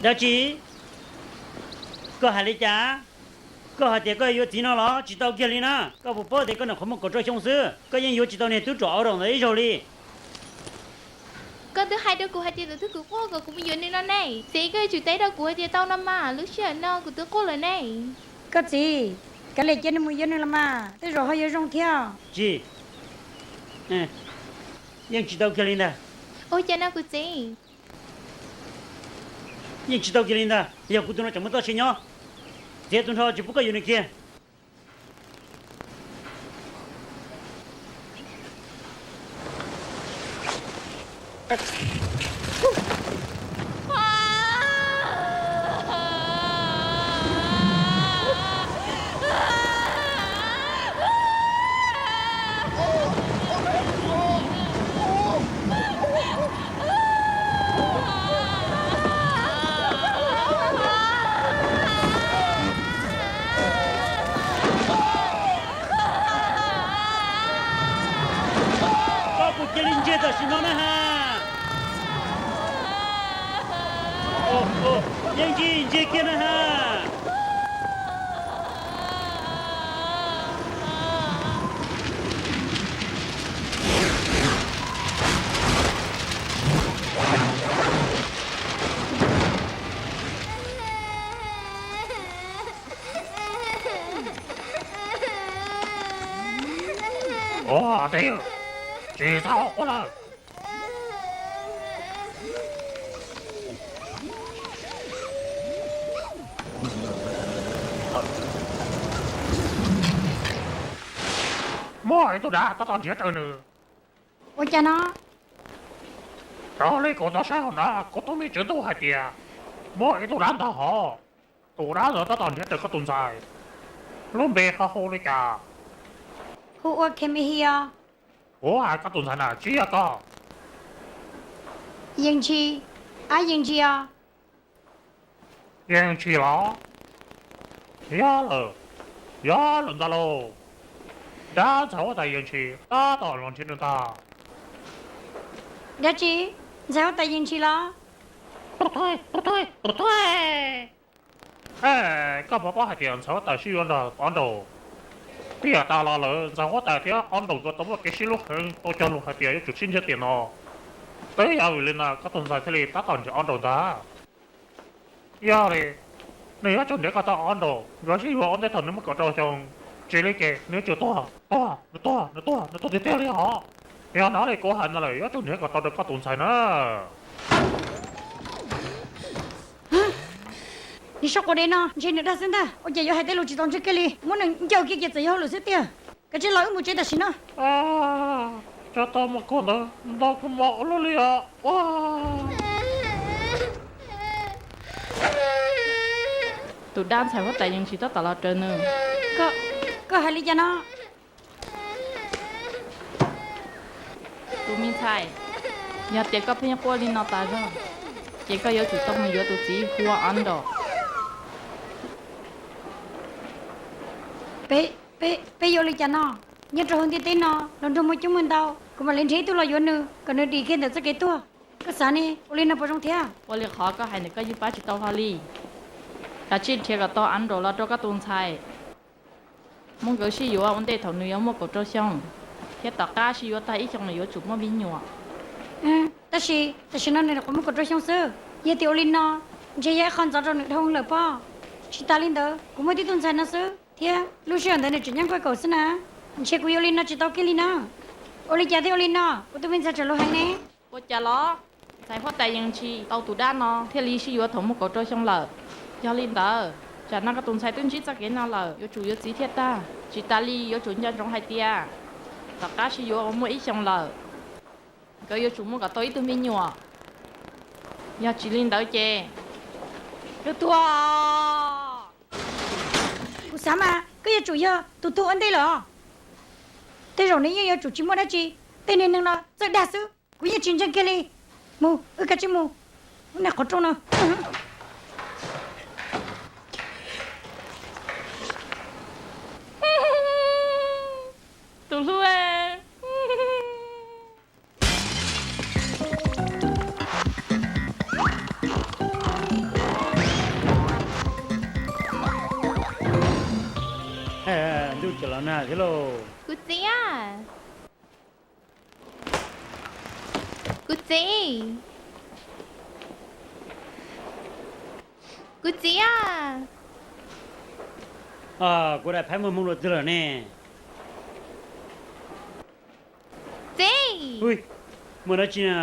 Dab tsi? Koj hais li cas? Koj hais tias koj yuav txiv no los? Tsis tau kiag li na. Koj puas paub tias koj nyuam qhuav muaj kaum rau xyoo xwb, koj yeej yuav tsis tau niag tub ruam au raum ntawd ib zaug li. Koj twb hais rau kuv hais tias tus thwj kws quaj kom kuv mus yuav nws no ne. Txiv, koj yuav tsum teb rau kuv hais tias tau no mas, lub sij hawm no kuv twb quaj lawm ne. Koj txiv, kav liam cia nws mus yuav nws los mas, tej zaum ho yuav zoo thiab. Tsis, yeej tsis tau kiag li ntag. Ua cas no kuv txiv? Yeej tsis tau kiag li ntag, yog kuv tus no tseem muaj txoj sia nyob, txiav tu nrho tsis pub koj yuav nws kiag. Koj puas cia li ntsiag tam sim no na ha? Yeej tsis ntsiag kiag na ha. Ua, tsis txhob quaj lawm. Muaj ib tug dab tab tom nrhiav raws nws. Ua cas no? Raws li kuv tau saib hauv no, kuv tus me tswv ntuj hais tias muaj ib tug dab ntag hov. Tus dab ntawd tab tom nrhiav raws koj tus ntxhais. Lub npe ho hu li cas? Hu ua Khe Me Hi os. Kuv hais koj tus ntxhais na tsis yog koj. Yees Ntshis, ab Yees Ntshis os. Yees Ntshis los? Yog lawm, yog lawm ntag lauj. Dab ntxhais huab tais Yees Ntshis tab tom los nrhiav nws ntag. Dab tsi? Ntxhais huab tais Yees Ntshis los? Koj puas paub hais tias ntxhais huab tais sib yuav nrog ob nraug? Tiam tas los lawm ntxhais huab tais thiab ob nraug nkawd tau muaj kev sib hlub heev, tau cog lus hais tias yuav tsum sib nrhiav tiam no. Twb yog vim li no koj tus ntxhais thiaj li tab tom nrhiav ob nraug ntag. Yog li, nws yuav tsum nrhiav kom tau ob nraug, yuav sib yuav ua ntej thaum nws muaj kaum rau xyoo. Tsis li ces nws yuav tsum tuag, tuag, nws tuag, nws tuag, nws tuag tiag tiag li hos. Yog no li kuv hais ntag lawm, yuav tsum nrhiav kom tau rau koj tus ntxhais na. Niag sab quav dev no ntshe nws dag xwb ntag, ua cas yuav hais tej lus tsis tau ntse kiag li, muab nws ncaws kiag ces txawm yog hauj lwm xwb tiag. Kav tsij los wb mus tsev tam sim no. Tso tau mus kag ntawd, ntau kawg nkaus ua luaj li os. Tus dab ntxhais huab tais Yees Ntshis tab tom los raws nws. Koj hais li cas no? Tus me ntxhais, yog tias koj pheej quaj li no tas zog, ces koj yuav tsum tau mus yuav tus txiv hu ua Ab Nraus. Peb, peb yuav ua li cas no? Nyob rau hauv ntiaj teb no los nrog muaj coob muaj ntau, kuv mam li nrhiav ib tug los yuav nws kom nws dim kiag ntawm txoj kev tuag. Koj xav ne, ua li no puas zoo thiab? Ua li qhov koj hais ntawd koj yeej pab tsis tau hlo li. Kav tsij nrhiav kom tau Ab Nraus los rau koj tus ntxhais. Muab nkawd sib yuav ua ntej thaum nws yuav muaj kaum rau xyoo, thiab tom qab sib yuav tag ib xyoos nws yuav tsum muaj me nyuam. Tab sis tam sim no nws nyuam qhuav muaj kaum rau xyoo xwb, yog tias ua li no ntshe yog ib qho ntxov rau nws dhau lawm pob. Tsis tas li ntawd kuv muaj tib tug ntxhais no xwb thiab lub sij hawm ntawd nws tseem nyuam qhuav kaum xwb na, ntshe kuv yuav ua li no tsis tau kiag li na. Ua li cas thiaj ua li no, kuv tus me ntxhais tseem lus heev ne. Ua cas los? Ntxhais huab tais Yees Ntshis tau tus dab no thiaj li sib yuav thaum muaj kaum rau xyoo lawm. Yog li ntawd, tsam no koj tus ntxhais twb ntsib txoj kev no lawm, yuav tsum yuav txiv thiaj tag. Tsis tas li yuav tsum nco ntsoov hais tias tom qab sib yuav uas muaj ib xyoos lawm, nkawd yuav tsum muaj kom tau ib tug me nyuam. Yog tsis li ntawd ces koj tuag. Kuv xav mas koj yuav tsum yog tus tuag ua ntej lawm os. Tej zaum nws yeej yuav tsum tsis muaj dab tsi, tej niag neeg no txawj dag xwb, kuv yeej tsis ntseeg kiag li. Mus, wb kav tsij mus, lub niag qhov rooj no. Tus hlub, Los nag thiab lauj. Kuv txiv a, kuv txiv, kuv txiv a. Kuv daim phaib muaj hmoo dua twg lawm ne? Txiv, muaj dab tsi na?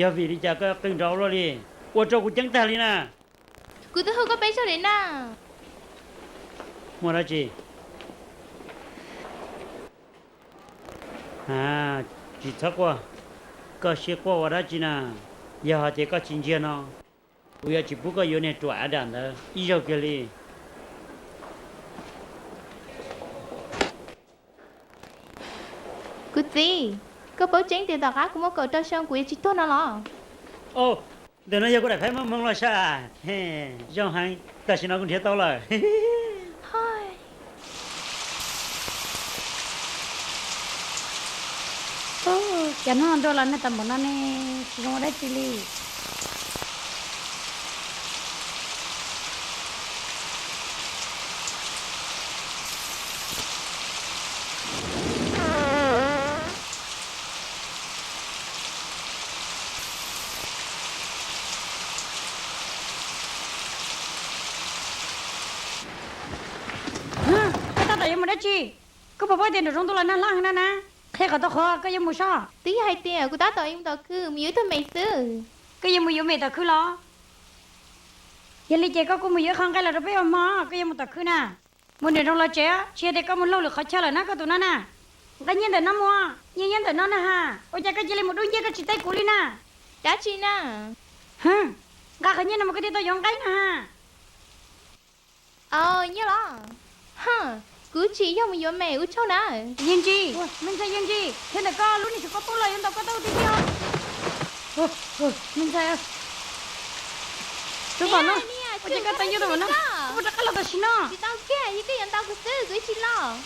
Yog vim li cas koj qw nrov ua luaj li? Ua rau kuv ceeb tag li na. Kuv twb hu koj peb zaug li na. Muaj dab tsi? A, tsis txhob quaj. Koj siab quaj ua dab tsi na? Yog hais tias koj tsis ntsiag no, kuv yuav tsis pub koj yuav niag ruam Adas ntawd ib zaug kiag li. Kuv txiv, koj paub tseeb tias tom qab kuv muaj kaum rau xyoo kuv yuav tsis tuag no los? Ntawm no yog kuv daim phaib muaj hmoo los sas. Zoo heev, tam sim no kuv nrhiav tau lawm. Cas hnub no ntuj los nag tas npaum no ne, tsis zoo ua dab tsi li. Koj tab tom yuav mus dab tsi? Koj puas paub tias nram zoov ntuj los nag loj heev na na? Qhia kom tau qhov koj yuav mus soj. Twb yog hais tias kuv tab tom yuav mus tom khw mus yuav ib tug mem xwb. Koj yuav mus yuav mem tom khw los? Yog li ces koj kuj mus yuav ib qho nqaij los rau peb ua hmo, koj yuav mus tom khw na. Mus nram zoov los tsev, tsis yog tias koj mus laug lwm qhov chaw lawm na koj tus no na. Nqa nyiaj ntawm no mus, nyiaj nyob ntawm no na ha. Ua cas koj cia li mus dub nciab koj tsis teb kuv li na? Dab tsi na? Nqa qhov nyiaj no mus koj thiaj tau yuav nqaij na ha. Nyiaj los? Kuv tsis yog mus yuav mem ua tsaug na. Yeej Ntsis, me ntxhais Yeej Ntsis, thiab ntawm koj lub niag xyuas koj pub los yuav ntaus koj tau tiag tiag. Me ntxhais, tsuav tom no, ua cas koj tau nyiaj tau no, koj puas rov qab los tam sim no? Tsis tau kiag, yog koj yuav ntaus kuv xwb kuv tsis los.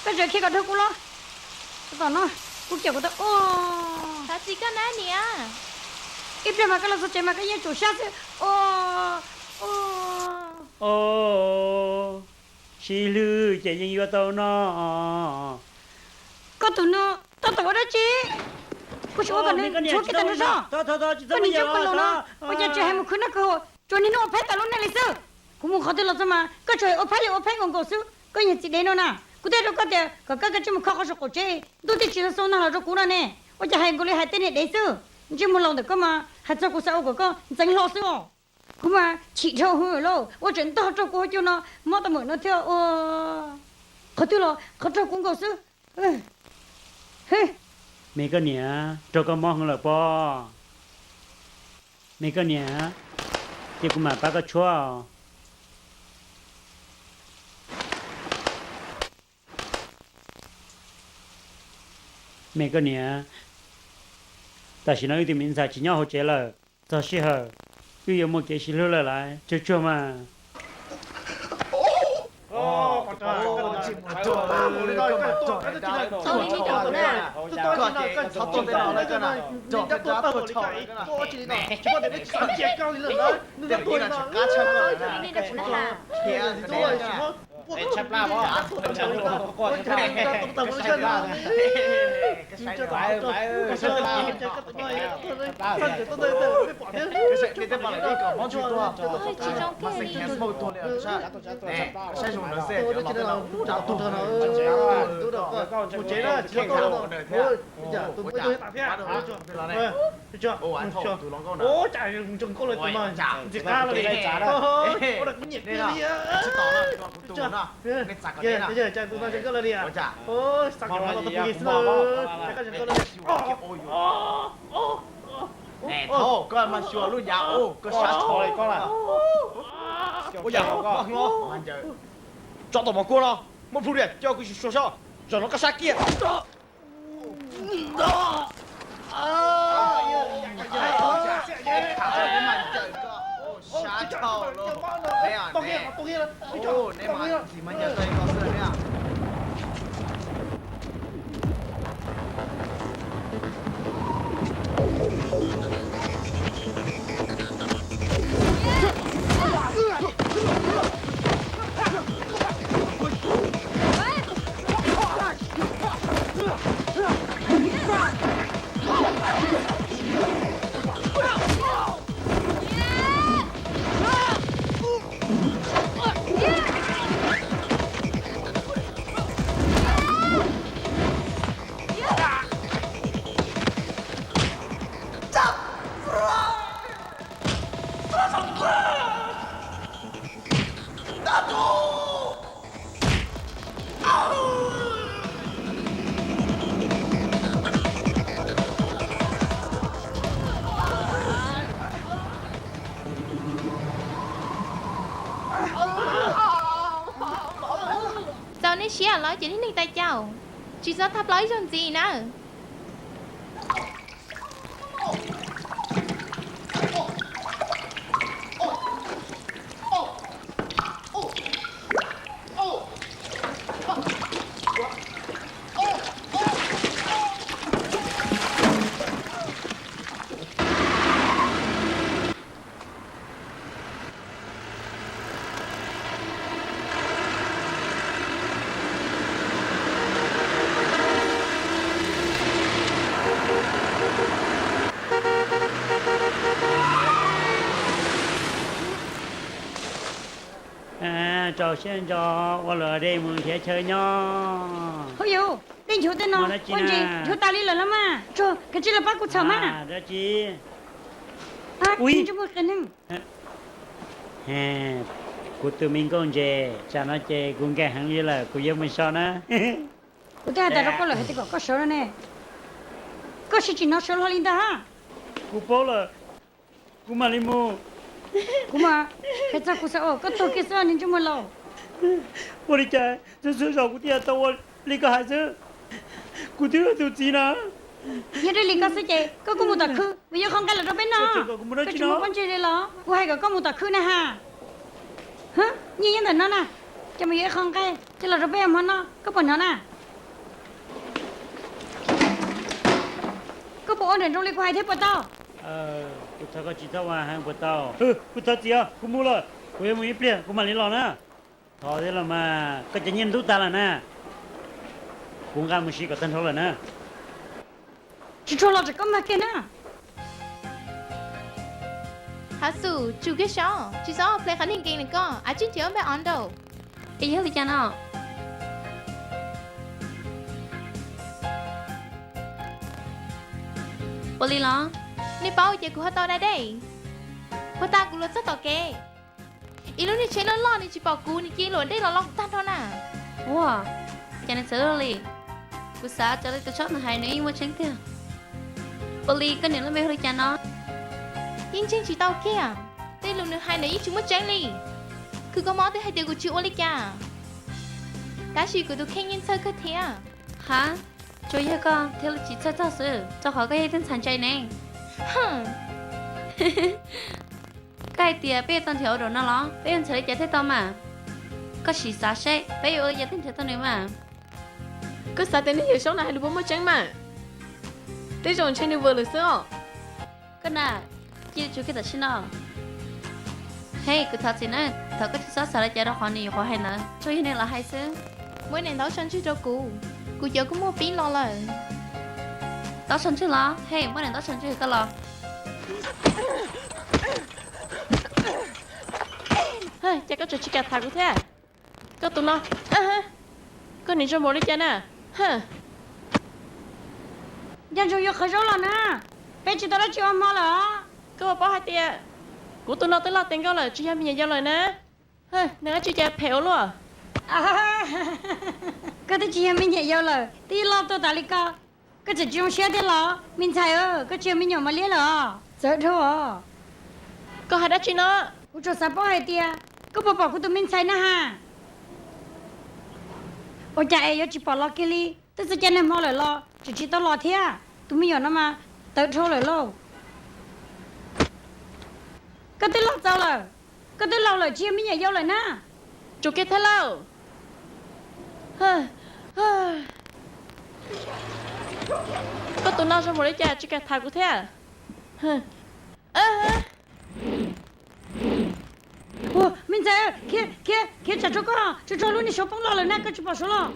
Koj tseem khiav kom dhau kuv los. Tsuav tom no, kuv cawm kuv tau. Thov txim koj na niam. Ib pliag mas koj los txog tsev mas koj yeej tsum sab xwb. Sib hlwb ces yeej yuav tau no. Koj tus no tab tom ua dab tsi? Kuv tsis ua kom nws ntshuab kiag tag nrho zog. Koj niag ntsej muag laus no, ua cas tsis hais mus khwv noj khwv haus, tsuas niaj hnub ua phaib tas lub neej li xwb. Kuv mus qhov twg los txog mas koj tsuas ua phaib li ua phaib nkaus nkaus xwb. Koj niag txiv dev no na, kuv twb hais rau koj tias kom koj kav tsij mus kho qhov saum qaum tsev, ntuj twb tsis tau xau nag los rau kuv no ne. Ua cas hais nkaus li hais tej niag dev xwb. Ntsej muag laus ntawm koj mas hais txog kuv xav ua kom koj ntxeev hlo xwb os. Kuv mas chim dhau hwv lauj, ua tseem ntog rau kuv hauv cua no, mob tau mem no thiab ua. Qhov twg los qhov raug kuv nkaus xwb. Me koj niam, raug koj mob heev lawm pob. Me koj niam, ces kuv mam pab koj tshuab os. Me koj niam, tam sim no wb tus me ntxhais tsis nyob hauv tsev lawm, txog sij hawm wb yuav muaj kev sib hlub lawm lawm, tsuag tsuag mas. Thaub, koj mas xyuas lub nyav ub, koj sab tshov li koj lawm. Ua yam koj, tsov tom mos kuab no, muab plhu diam coj kuv sim sua sob, zaum no koj sab kiag. Siab los ces niag neeg tais caus, tsis txhob tag plaub ib zaug ntxiv nawb. Rau siab ntso ua luam dej mus nrhiav chaw nyob. Hauj yus, dej nchuav tej no ua ntsis nchuav tas li lawm los mas. Tsuag, koj cia li los pab kuv txhawm mas. Dab tsi? Ua ntsuj muag qias neeg. Kuv tus me nkauj ntses, tsam no ces kuv nkees heev li lawm, kuv yuav mus so na. Kuv twb hais tas rau koj lawm hais tias kom koj sawv no ne. Koj sim tsis hnov sawv hlo li ntag. Kuv paub lawm, kuv mam li mus. Kuv mas, hais txog kuv xav ua koj tuag kiag xwb niag ntsej muag laus. Ua li cas txhua txhua zaus kuv thiaj tau ua li koj hais xwb? Kuv twb yog tus txiv na. Yog dab li koj xwb ces koj kuj mus tom khw, mus yuav qhov nqaij los rau peb noj. Koj tsis muaj pob ntseg li los? Kuv hais kom koj mus tom khw na ha. Nyiaj nyob ntawm no na, ces mus yuav ib qho nqaij coj los rau peb ua hmo noj, koj puas hnov na? Koj puas ua nram nroos li kuv hais thiab puas tau? Kuv thov koj tsis txhob ua heev puas tau? Kuv thov txim os, kuv mus lawm, kuv yuav mus ib pliag kuv mam li los na. Thov thiab los mas, koj cov nyiaj ntub tag lawm na. Kuv nqa mus siv kom tag nrho lawm na. Tsis tshua los tseem koj mag kiag na. Hav xum, tsum kiag saib, tsis txhob ple qhov niag nkees na koj, a tsij nrhiav ob npej o nraud. Es yog li cas no? Ua li los? Nej paub ces kuv ho tau da dej, puag ta kuv luag txog tom kev. Ib lub niag tsheb loj loj nws tsis pom kuv, nws cia luam dej los los kuv tag nrho na. Ua cas nws txawv luaj li? Kuv xav raws li tus tshab no hais nws yeej muaj tseeb tiag. Ua li koj niam lub npe hu li cas no? Yeej ntseeg tsis tau kiag, tej lus nws hais nws yeej tsis muaj tseeb li. Khwv koj mob twb hais tias kuv tsis ua li cas, tab sis kuv tus kheej yeej txhawj kawg thiab. Ha, tsuas yog koj thiaj li tsis txhawj txog xwb, rau qhov koj yog ib tug ntxhais ntse ne. Koj hais tias peb yuav tau nrhiav ua daum no los peb yuav nrhiav li cas thiaj tau mas? Koj sim xav seb peb yuav ua li cas thiaj nrhiav tau nws mas. Koj xav tias niag yawm saub no hais lus puas muaj tseeb mas? Tej zaum ntshe nws vwm lawm xwb os. Koj na, cia li tsum kiag tam sim no. Hej, kuv thov txim na, thov koj tsis txhob xav li cas rau qhov nws yuav qhuav hais ntawd, tsuas yog nws los hais xwb. Muab daim ntaub tsho ntswg rau kuv, kuv cov kuj muaj pib los lawm. Ntaub tsho ntswg los? Hej, muab daim ntaub tsho ntswg koj los. Cas koj tseem tsis kam tham kuv thiab? Koj tus no, koj niag ntsej muag li cas na? Nco ntsoov yuav qhwv zaub los na, peb tsis tau dab tsi ua hmo lawm. Koj puas paub hais tias kuv tus no twb loj tes nkauj lawm, tsis yog me nyuam yaus lawm na. Neeg dab tsi cas phem ua luaj. Koj twb tsis yog me nyuam yaus lawm, twb loj tuaj tas li koj, koj tseem tsis zoo siab thiab los? Me ntxhais, koj tsis yog me nyuam mos liab lawm os, txawv dhau os. Koj hais dab tsi no? Kuv tsuas xav paub hais tias koj puas pom kuv tus me ntxhais na ha? Ua cas es yuav tsis pom los kiag li? Twb txog caij nag hmo lawm los tseem tsis tau los thiab. Tus me nyuam no mas tawv dhau lawm lauj. Koj twb laus txaus lawm, koj twb laus lawm tsis yog me nyuam yaus lawm na. Tsum kiag thiab lauj. Koj tus no zoo npaum li cas tsis kam tham kuv thiab. Me ntxhais, khiav, khiav, khiav tsam rau koj, tsuas raug lub niag suav poob los lawm na, koj tsis pom suav los?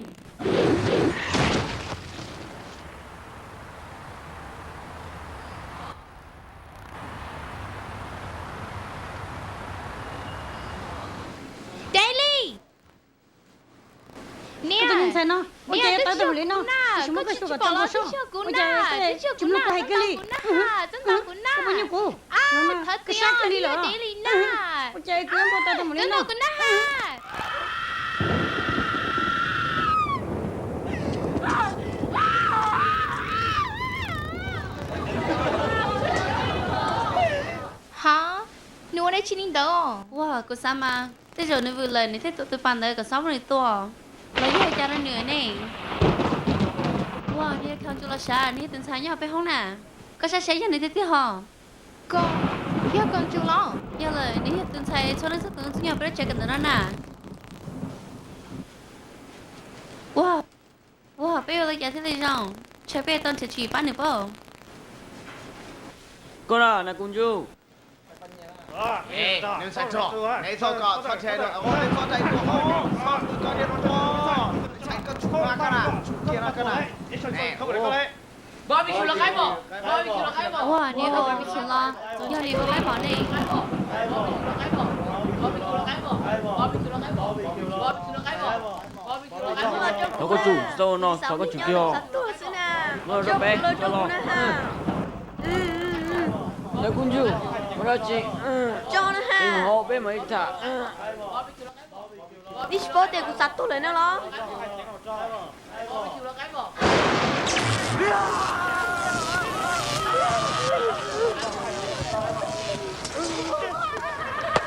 Daily, niam, tus me ntxhais no ua cas yuav tawv tag npaum li no, tab sis muab koj xyuas kom tau nkaus soj, ua cas tsis mloog kuv hais kiag li. Koj puas nyuaj kuv? Koj sab kawg li lawm. Ua cas kuv yuav npau taws tau npaum li no? Ha, nws ua dab tsi li ntawd? Ua, kuv xav mas tej zaum nws vwm lawm nws thiaj tuav tus pas ntawd kom xob muab nws tua. Los yog ua cas rau nws ne? Ua, nws yog Koj Ntsu los sav, nws yog tus ntxhais nyob hauv peb hoob na. Koj saib saib yog nws tiag tiag hos. Koj, yog Koj Ntsu los? Yog lawm, nws yog tus ntxhais txhua leej txhua tus nyob peb lub tsev kawm ntawv no na. Ua, ua, peb ua li cas thiaj li zoo? Ntshe peb tau nrhiav tswv yim pab nws pob. Koj na, Nas Koj Ntsu. Ua, nws ua barbecue los? Yog nws ua qaib pom ne. Thov koj tsum, tsis txhob ua no, thov koj tsum kiag os. Muab rau peb, tso los. Nas Koj Ntsu, ua dab tsi? Peb mus hauv, peb mam li tham. Nej tsis paub tias kuv xav tuag lawm no los?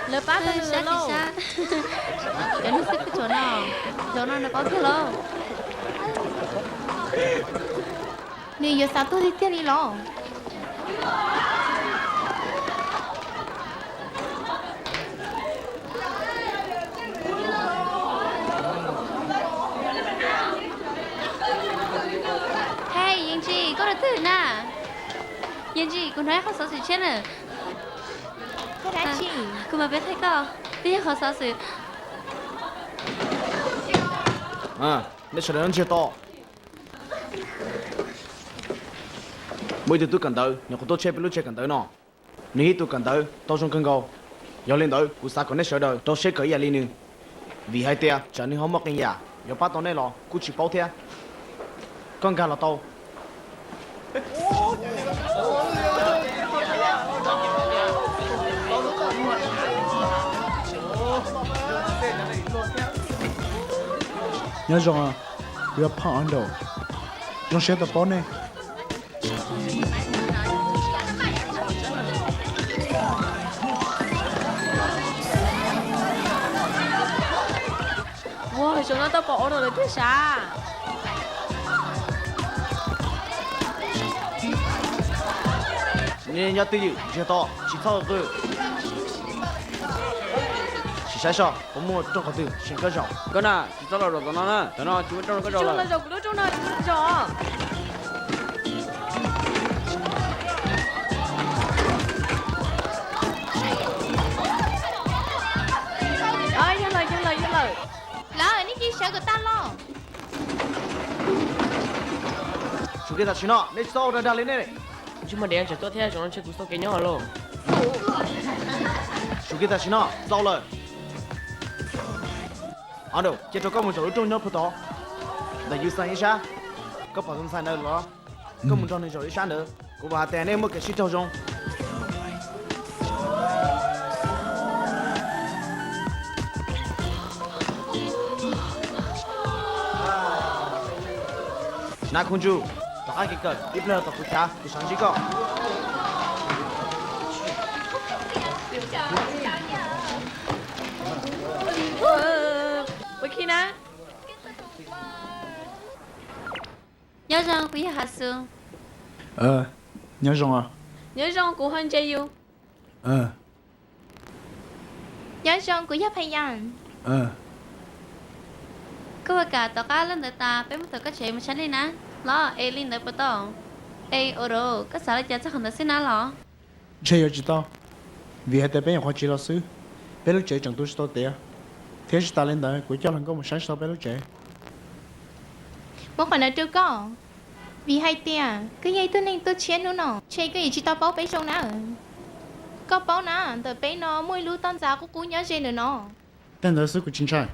Lawv pab tau nws lawm lauj. Cov neeg xwb peb tsuam no, zaum no nws paub kiag lauj. Nws yuav xav tuag tiag tiag li los? Hej, Yeej Tsim, koj rau twg na? Yeej Tsim, kuv hnov ib qho xov xwm tshiab na. Kuv mam peb thaij koj, twb yog qhov xov xwm. Nej sawv daws ntsiag to. Muaj ib tug tub kawm ntawv nyuam qhuav tuaj tshiab peb lub tsev kawm ntawv no. Nws yog ib tug kawm ntawv tau zoo kawg nkaus. Yog li ntawd kuv xav kom nej sawv daws rau siab kawm ib yam li nws, vim hais tias tsam nws ho muaj qee yam yuav pab tau nej los kuj tsis paub thiab. Koj nkag los tau. Nyob zoo, kuv yog Phaj Ab Nraum. Zoo siab tau paub nej. Ua, zaum no tau pom ua rau lawv tiag sav. Nej nyob twj ywm ntsiag to, tsis txhob qw. Sim saib seb puas muaj rooj qhov twg seem koj zaum. Koj na, tsis txhob los zaum tom no na, tom no tsis muaj rooj koj zaum lawm. Yog lawm, yog lawm, yog lawm. Lawv, nej cia sawv kom tag los. Tsum kiag tam sim no, nej tsis txhob ua dag dag li nej. Ntsej muag dev tsam tuaj thiab, zaum no ntshe kuv txoj kev nyob lauj. Tsum kiag tam sim no, txaus lawm. Ab Nraum, cia rau koj mus zaum lub rooj nyob puag tod, ntawm Yus Xas ib sab. Koj pom tus ntxhais ntawd los? Koj mus nrog nws zaum ib sab ntawd, kuv vam hais tias nej muaj kev sib raug zoo. Nas Khoos Ntsuj, rov qab kev kawm, ib pliag los tom kuv chav kuv xav ntsib koj. Nyob zoo, kuv yog Hav Xus. Nyob zoo, kuv ho Ntse Yus. Nyob zoo, kuv yog Phaj Yas. Koj ua kam tom qab lub ntawd tas peb muab tom koj tsev mus saib li na. Los es li ntawd puas tau? Es ua rau koj xav li cas txog qhov ntawd xwb na los? Ntshe yuav tsis tau, vim hais tias peb nyuam qhuav tsiv los xwb, peb lub tsev tseem tu tsis tau tiav, thiab tsis tas li ntawd kuv coj hluas nkauj mus saib tsis tau peb lub tsev. Muab qhov ntawd rau koj, vim hais tias koj yog ib tug neeg tuaj tshiab hnub no, ntshe koj yuav tsis tau paub peb zoo na. Koj paub na, ntawm peb no muaj ib lub toj ntxas qub qub nyob ze ntawm no. Tej ntawd xwb kuv tsis ntshai.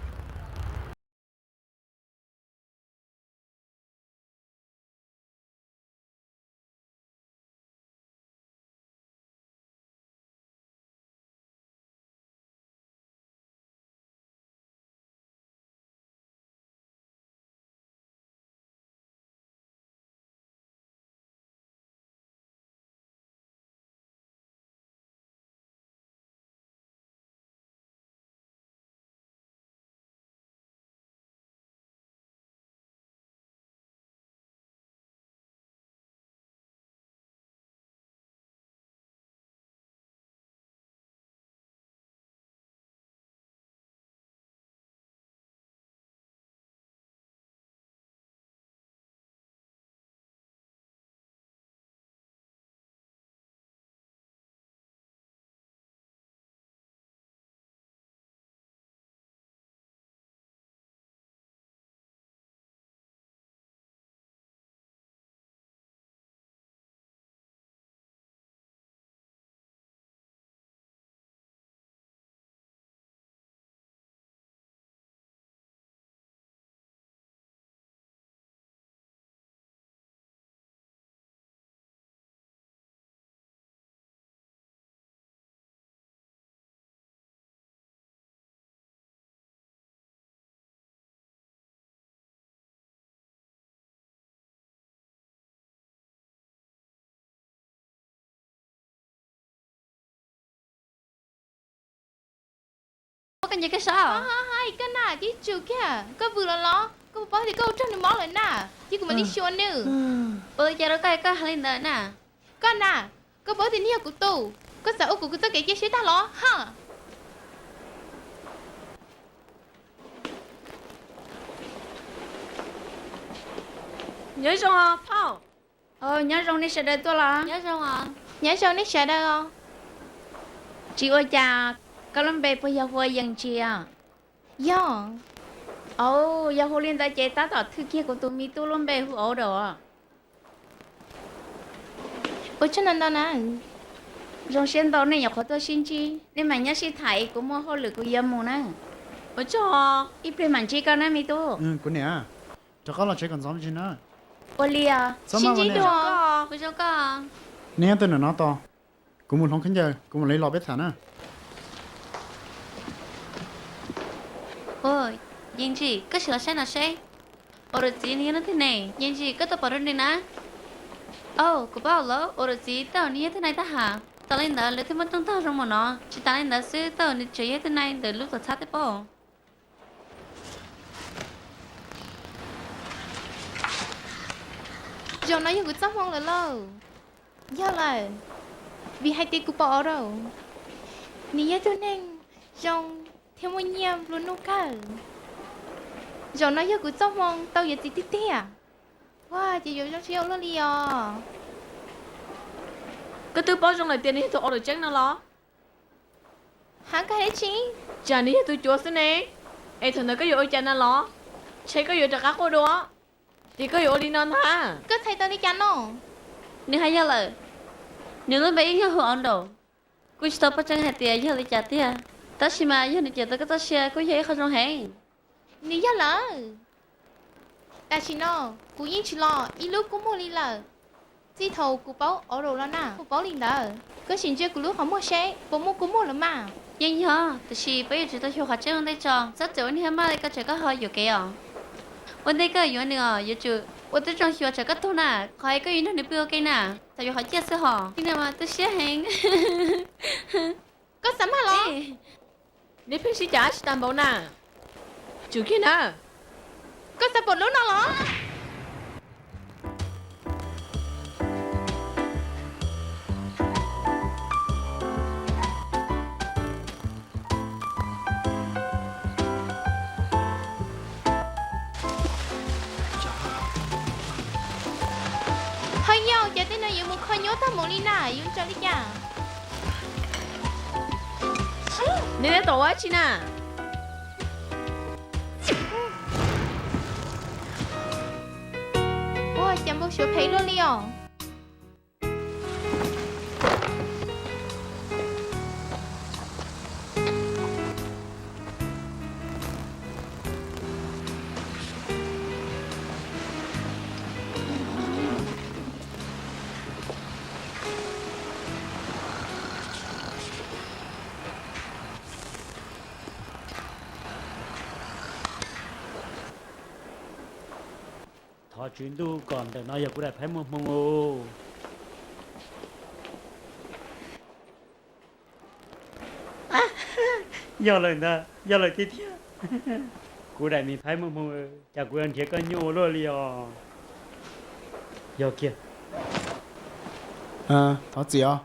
Koj nyiam koj saib. Hais koj na, tib tsum kiag koj vwm los los, koj puas paub tias koj ua raug nws mob lawm na, ces kuv mam li xyuas nws. Ua li cas rau koj, koj hais li ntawd na? Koj na, koj paub tias nws yog kuv tus, koj xav ua kuv, kuv txoj kev cia siab tag los ha? Nyob zoo phauj. Nyob zoo nej sawv daws tuaj los? Nyob zoo, nyob zoo nej sawv daws os. Tsis ua cas, koj lub npe puas yog hu ua Yeej Ntsis os? Yog. Au, yog hu li ntawd ces tab tom thwj kiag kuv tus me tub lub npe hu Audrey os. Ua tsaug ntau ntau na. Zoo siab ntau nej nyuam qhuav tuaj sib ntsib, nej mam nyob sib tham es kuv muaj hauj lwm kuv yuav mus na. Ua tsaug, ib pliag mam ntsib koj na me tub. Kuv niam, rov qab los tsev kom ntxov me ntsis na. Ua li os, sib ntsib dua. Kuv zoo koj. Nej nyob twj ywm no tos, kuv mus hloov khaub ncaws, kuv mam li los peb tham na. Yeej Ntsis, koj sim los saib no seb, Audrey txiv nws yog leej twg ne? Yeej Ntsis, koj tau pom dua nws na? Au, kuv paub lawm, Audrey txiv tej zaum nws yog tug nai tab has. Tas li ntawd lawv thiaj muaj rooj tog zoo mus no. Tsis tas li ntawd xwb, tej zaum nws tseem yog tug nai ntawm lub tuam txhab thiab pob. Zaum no yog kuv txoj hmoo lawm lauj. Yog lawm, vim hais tias kuv pom Audrey, nws yog tug neeg zoo thiab muaj nyiaj nplua nuj kawg. Zaum no yog kuv txoj hmoo tau yuav txiv tiag tiag. Ua ces yuav zoo siab ua luaj li os. Koj twb paub zoo lawm tias nws yog tus Audrey tseeb no los? Ha, koj hais dab tsi? Tsam nws yog tus cuav xwb ne. Es thaum ntawd koj yuav ua cas na los? Ntshe koj yuav rov qab quaj dua, ces koj yuav ua li no ntag. Koj txhais tau li cas no? Nws hais yog lawm, nws lub npe yeej yog hu Audrey. Kuj tsis tau paub tseeb hais tias yog li cas tiag, tab sis mas yog nws cawm tau koj txoj sia kuj yog ib qho zoo heev. Nws yog lawm. Tam sim no kuv yeej tsis los ib lub kua muag li lawm. Txij thaum kuv paub Audrey los na, kuv paub li ntawd. Koj sim ntsia kuv lub qhov muag seb puas muaj kua muag lawm mas. Yeej yog, tiam sis peb yuav tsum tau xyuas qhov tseeb ua ntej tso, txhob txawm ua niag maj li koj tseem koj ho yuam kev os. Ua ntej koj yuav nws os, yuav tsum ua tib zoo xyuas tsam koj tuag na, qhov es koj yuav nrog nws pw ua ke na, txawm yuav qhov ciaj xwb hos. Tib no mas tu siab heev. Koj xav maj los? Nej pheej sib cav tsis tas npaum na. Tsum kiag na. Koj xav pom lub no los? Ho yog cas tej no yuav mus kho nyuaj tag npaum li na, yuav ntsaws li cas? Neb neb tom ua dab tsi na? Ua cas npau suav phem luaj li os. Thov Tswv Ntuj kom ntawm no yog kuv daim phaib muaj hmoo. Yog lawm ntag, yog lawm tiag tiag. Kuv daim me phaib muaj hmoo, cas kuv yuav nrhiav koj nyuaj ua luaj li os. Yog kiag. Thov txim os.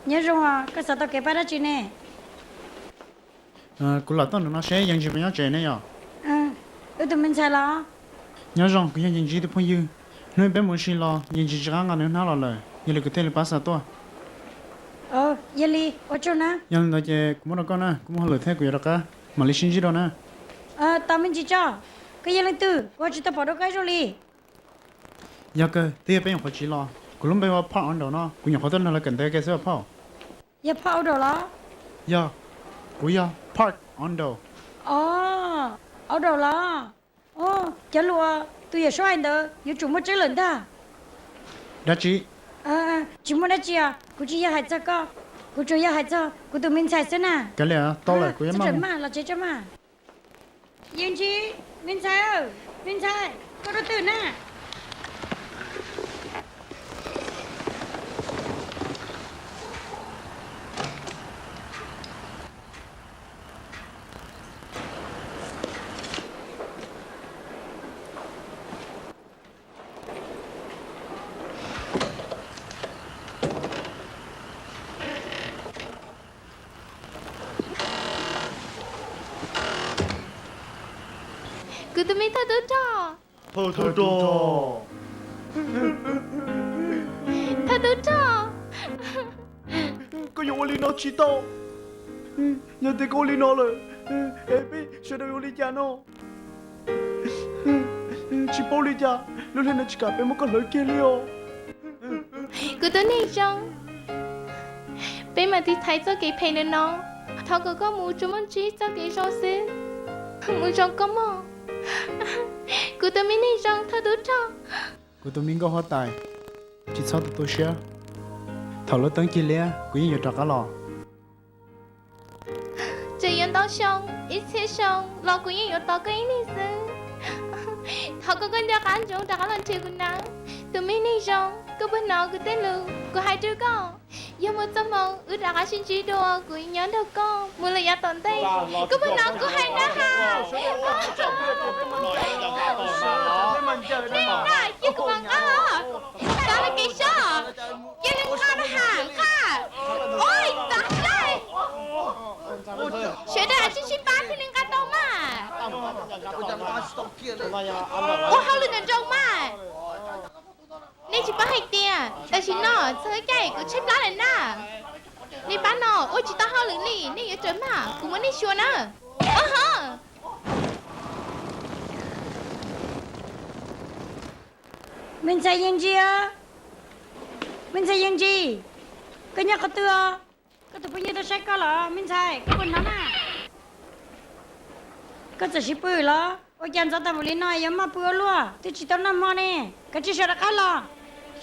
Nyob zoo os, koj xav tau kev pab dab tsi ne? Kuv lam tuaj ntawm no seb Yeej Ntsis puas nyob tsev ne yom? Wb tus me ntxhais los? Nyob zoo, kuv yog Yeej Ntsis tus phooj ywg. Hnub peb mus ua si los Yeej Ntsis tsis qab nqa nws hnab los lawm, yog li kuv thiaj li pab xa tuaj. Yog li, ua tsaug na. Yog li ntawd ces kuv muab rau koj na, kuv muaj hauj lwm thiab kuv yuav rov qab, mam li sib ntsib dua na. Tos me ntsis tso, koj yog leej twg? Kuv tsis tau pom dua koj ib zaug li. Yog kawg, twb yog peb nyuam qhuav tsiv los. Kuv lub npe ua Park Audrey no, kuv nyuam qhuav tuaj nrog lawv kawm ntawv ke xwb os phauj. Yog Park Audrey los? Yog, kuv yog Park Audrey. Os, Audrey los? Cov lus tus yawm saub hais ntawd yuav tsum muaj tseeb lawm ntag. Dab tsi? Tsis muaj dab tsi os, kuv tsis yog hais txog koj, kuv tsuas yog hais txog kuv tus me ntxhais xwb na. Kav liam, tau lawm, kuv yuav maj mus. Los tsev tso mas. Yeej Ntsis, me ntxhais, me ntxhais, koj rau twg na? Kuv tus me thawj tub rog. Thawj tub rog. Thawj tub rog. Koj yuav ua li no tsis tau. Yog tias koj ua li no lawm, es peb sawv daws yuav ua li cas no? Tsis paub li cas, lub hlwb no tsis kam peb muab koj hlawv kiag li os. Kuv tus neeg zoo, peb mam tiv thaiv txoj kev phem ntawm no. Thov kom koj mus tsuas muaj ntsib txoj kev zoo xwb, mus zoo koj mog. Kuv tus me neeg zoo thawj tub rog. Kuv tus me nkauj huab tais, tsis txhob tu tu siab. Thaum lub teeb cig liab kuv yeej yuav rov qab los. Txawm yuav ntau xyoo, ib txhiab xyoo los kuv yeej yuav tos koj ib leeg xwb. Thov koj, koj nco qab ntsoov rov qab los nrhiav kuv nawb, tus me neeg zoo. Koj puas hnov kuv tej lus kuv hais rau koj? Yog muaj txoj hmoo wb rov qab sib ntsib dua, kuv nyob nrog koj mus lawm yav tom ntej. Koj puas hnov kuv hais na has? Cia kuv mam nqa, cia li nqa na has, nqa. Ua li cas? Sawv daws sib sib pab thiaj li nqa tau mas. Ua hauj lwm nram nroog mas. Nej tsis paub hais tias tam sim no txog ib caij kuv tshaib plab lawm na. Nej pab no ua tsis tau hauj lwm li, nej yuav tsum mag kuv muab nej xyuas na. Au ho. Me ntxhais Yeej Ntsis, me ntxhais Yeej Ntsis, koj nyob qhov twg os? Koj tus phooj ywg tuaj saib koj los me ntxhais, koj puas hnov na? Koj txawm siv pw los? Ua cas ntxov tas npaum li no yuav maj pw ua luaj, twb tsis tau noj hmo ne. Kav tsij sawv rov qab los.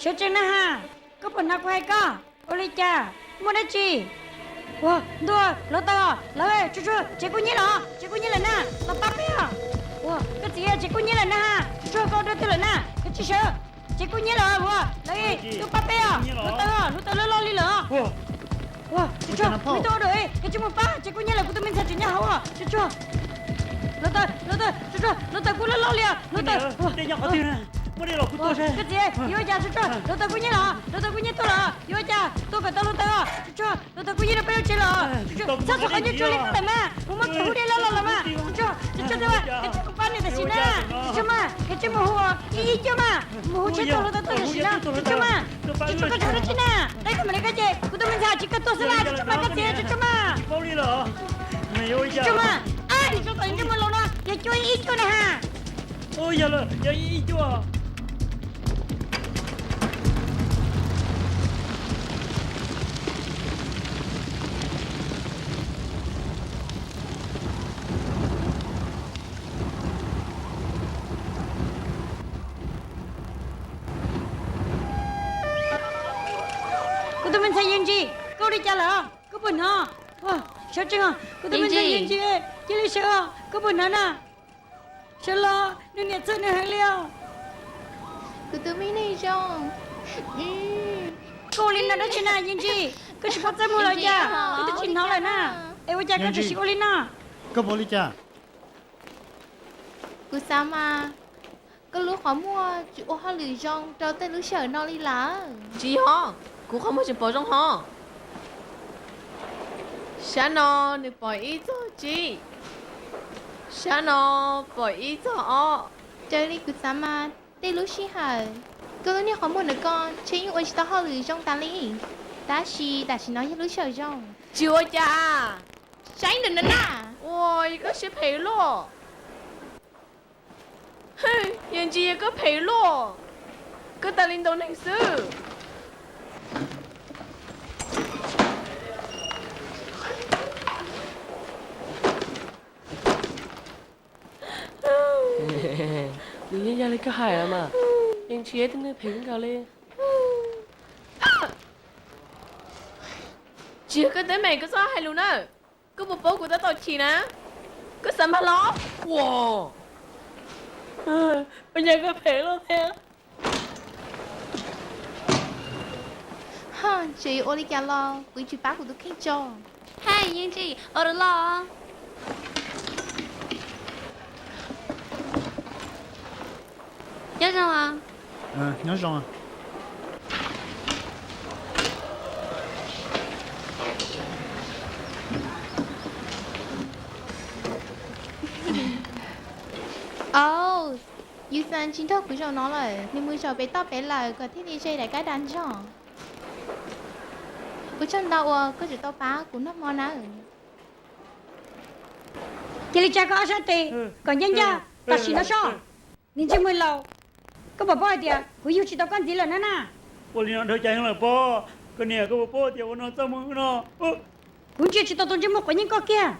Sawv tsees na has, koj puas hnov kuv hais koj? Ua li cas? Muaj dab tsi? Ua ntuj, hluav taws, lawv, tsuag tsuag, tsev kub hnyiab lawm, tsev kub hnyiab lawm na, los pab peb os. Ua koj txiv, tsev kub hnyiab lawm na has, tsuag tsuag, koj ua dua twg lawm na, kav tsij sawv. Tsev kub hnyiab lawm, ua lawv tuaj pab peb os. Hluav taws, hluav taws loj loj li lawm. Ua tsuag tsuag, me tub ua dua, kav tsij mus pab, tsev kub hnyiab lawm, kuv tus me ntxhais tseem nyob hauv. Tsuag tsuag, hluav taws, hluav taws, tsuag tsuag, hluav taws kub loj loj li os, hluav taws. Koj txiv, yuav ua cas? Tsuag tsuag, hluav taws kub hnyiab lawm, hluav taws kub hnyiab tuaj lawm, yuav ua cas? Tuaj kom tau hluav taws os. Tsuag tsuag, hluav taws kub hnyiab rau peb lub tsev lawm. Tsuag tsuag, txhob txhob qhov nyob tsuag li lawm mas, mus muab txhua hub dej loj los lawm mas. Tsuag tsuag, tsuag tsuag, koj tsis mus pab nws tam sim na. Tsuag tsuag mas, koj tsis mus hu ib ib cuaj mas, mus hu tsheb tuaj hluav taws tuaj tam sim na. Tsuag tsuag mas, tsuag tsuag, koj tsis ua dab tsi na. Tau koj mam li koj ces kuv tus me ntxhais tsis kawg tuaj xwb mas. Tsuag tsuag mas, koj txiv, tsuag tsuag mas. Tsuag tsuag mas, tsuag tsuag, mus laus no yog cuaj ib cuaj na has. Kuv tus me ntxhais Yeej Ntsis, koj ua li cas lawm? Koj puas hnov? Sawv tsees os, kuv tus me ntxhais Yeej Ntsis, cia li sawv os, koj puas hnov na? Sawv los, nws niam txhawj nws heev li os. Kuv tus me neeg zoo, koj ua li no dab tsi na Yeej Ntsis? Koj tsis paub txaj muag los cas? Koj twb tsis hnov lawm na, es ua cas koj tseem siv ua li no? Koj puas ua li cas? Kuv xav mas koj lub qhov muag tsis ua hauj lwm zoo rau tej lub sij hawm no li lawm. Tsis yog, kuv qhov muag tseem pom zoo hos. Sab no nws pom ib txog tsib, sab no pom ib txog ob. Raws li kuv xav mas tej lub sij hawm koj lub niag qhov muag ntawm koj ntshe yeej ua tsis tau hauj lwm zoo tas li, tab sis tam sim no yog lub sij hawm zoo. Tsis ua cas. Saib ntawm no na. Ua, koj siab phem luaj. Yeej Ntsis, koj phem luaj, koj tas li ntaus neeg xwb. Nws yeej yog li koj hais mas, Yeej Ntsis tib neeg phem kawg nkaus li. Tsis yog koj teeb meem, koj txhob hais lus na. Koj puas paub kuv tab tom chim na? Koj xav mag los? Ua, ua cas koj phem luaj thiab. Tseem yuav ua li cas los kuv tsis pab kuv tus kheej tso. Hais, Yeej Ntsis, ua rau loj. Nyob zoo. Nyob zoo. Au, Tsis nrog kuv zaum no lawm, nws mus zaum pem toj pem lawm kom thiaj li ze daim kab dag ntsog. Ua tsaug ntau uas koj tseem tau pab kuv noj hmo nawb. Cia li tsa koj ob sab tes kom ncaj ncaj tam sim no soj. Niag ntsej muag laus, koj puas paub hais tias kuv yug tsis tau koj ntxiv lawm na na? Ua li no dhau cas lawm pob? Koj niam, koj puas paub tias ua no txoj hmoo no, kuv ntsia tsis tau tus ntsej muag quav nyeeb koj kiag.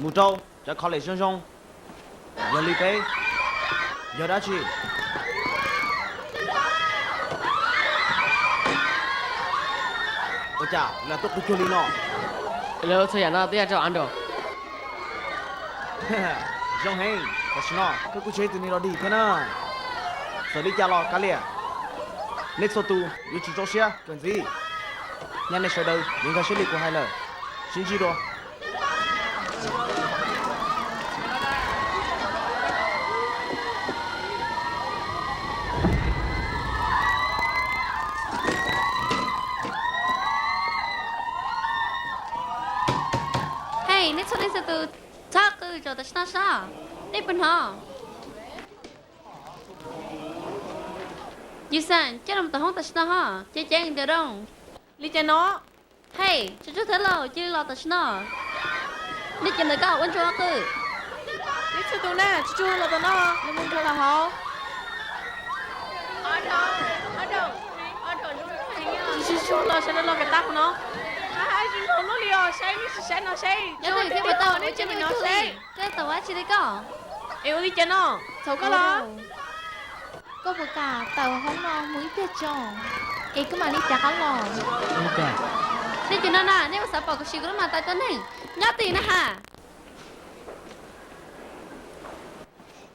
Mus rau cov college zoo zoo, yog li peb yog dab tsi? Ua cas lawv tuaj qw cuag li no? Lawv ua txhua yam no twb yog rau av nraum. Zoo heev, tam sim no koj kuj tsis yog ib tug neeg dog dig thiab na. Txawm li cas los kav liam, nej txhua tus yuav tsum rau siab kawm ntxiv. Nyaj nej sawv daws yuav nkag siab li kuv hais lawm. Sib ntsib dua. Hej, nej txhua leej txhua tus, txhob qw zaum tam sim no soj. Nej puas hnov? Yus xeem coj los tom hoob tam sim no ho, ceev ceev ntiav doo. Li cas no? Hej, tsuag tsuag thawj laus, cia li los tam sim no. Nej cov ntawm koj ua ntsuag qw. Nej txhua tus na, tsuag tsuag los tom no, nws mus nrog los hauv. Tsuag tsuag los sawv daws los kom tag qhov no. Zoo nraug luaj li os, saib nej tsis saib no saib, nyob twg thiab puas tau, nej tsis me no saib. Koj tawm ua dab tsi li koj? Es ua li cas no? Txhaum koj los? Koj puas kam tawm hoob no mus ib pliag tso, es koj mam li rov qab los? Nej cov no na, nej puas xav pom kuv siv kuv lub mas tais tua neeg? Nyob twg na has?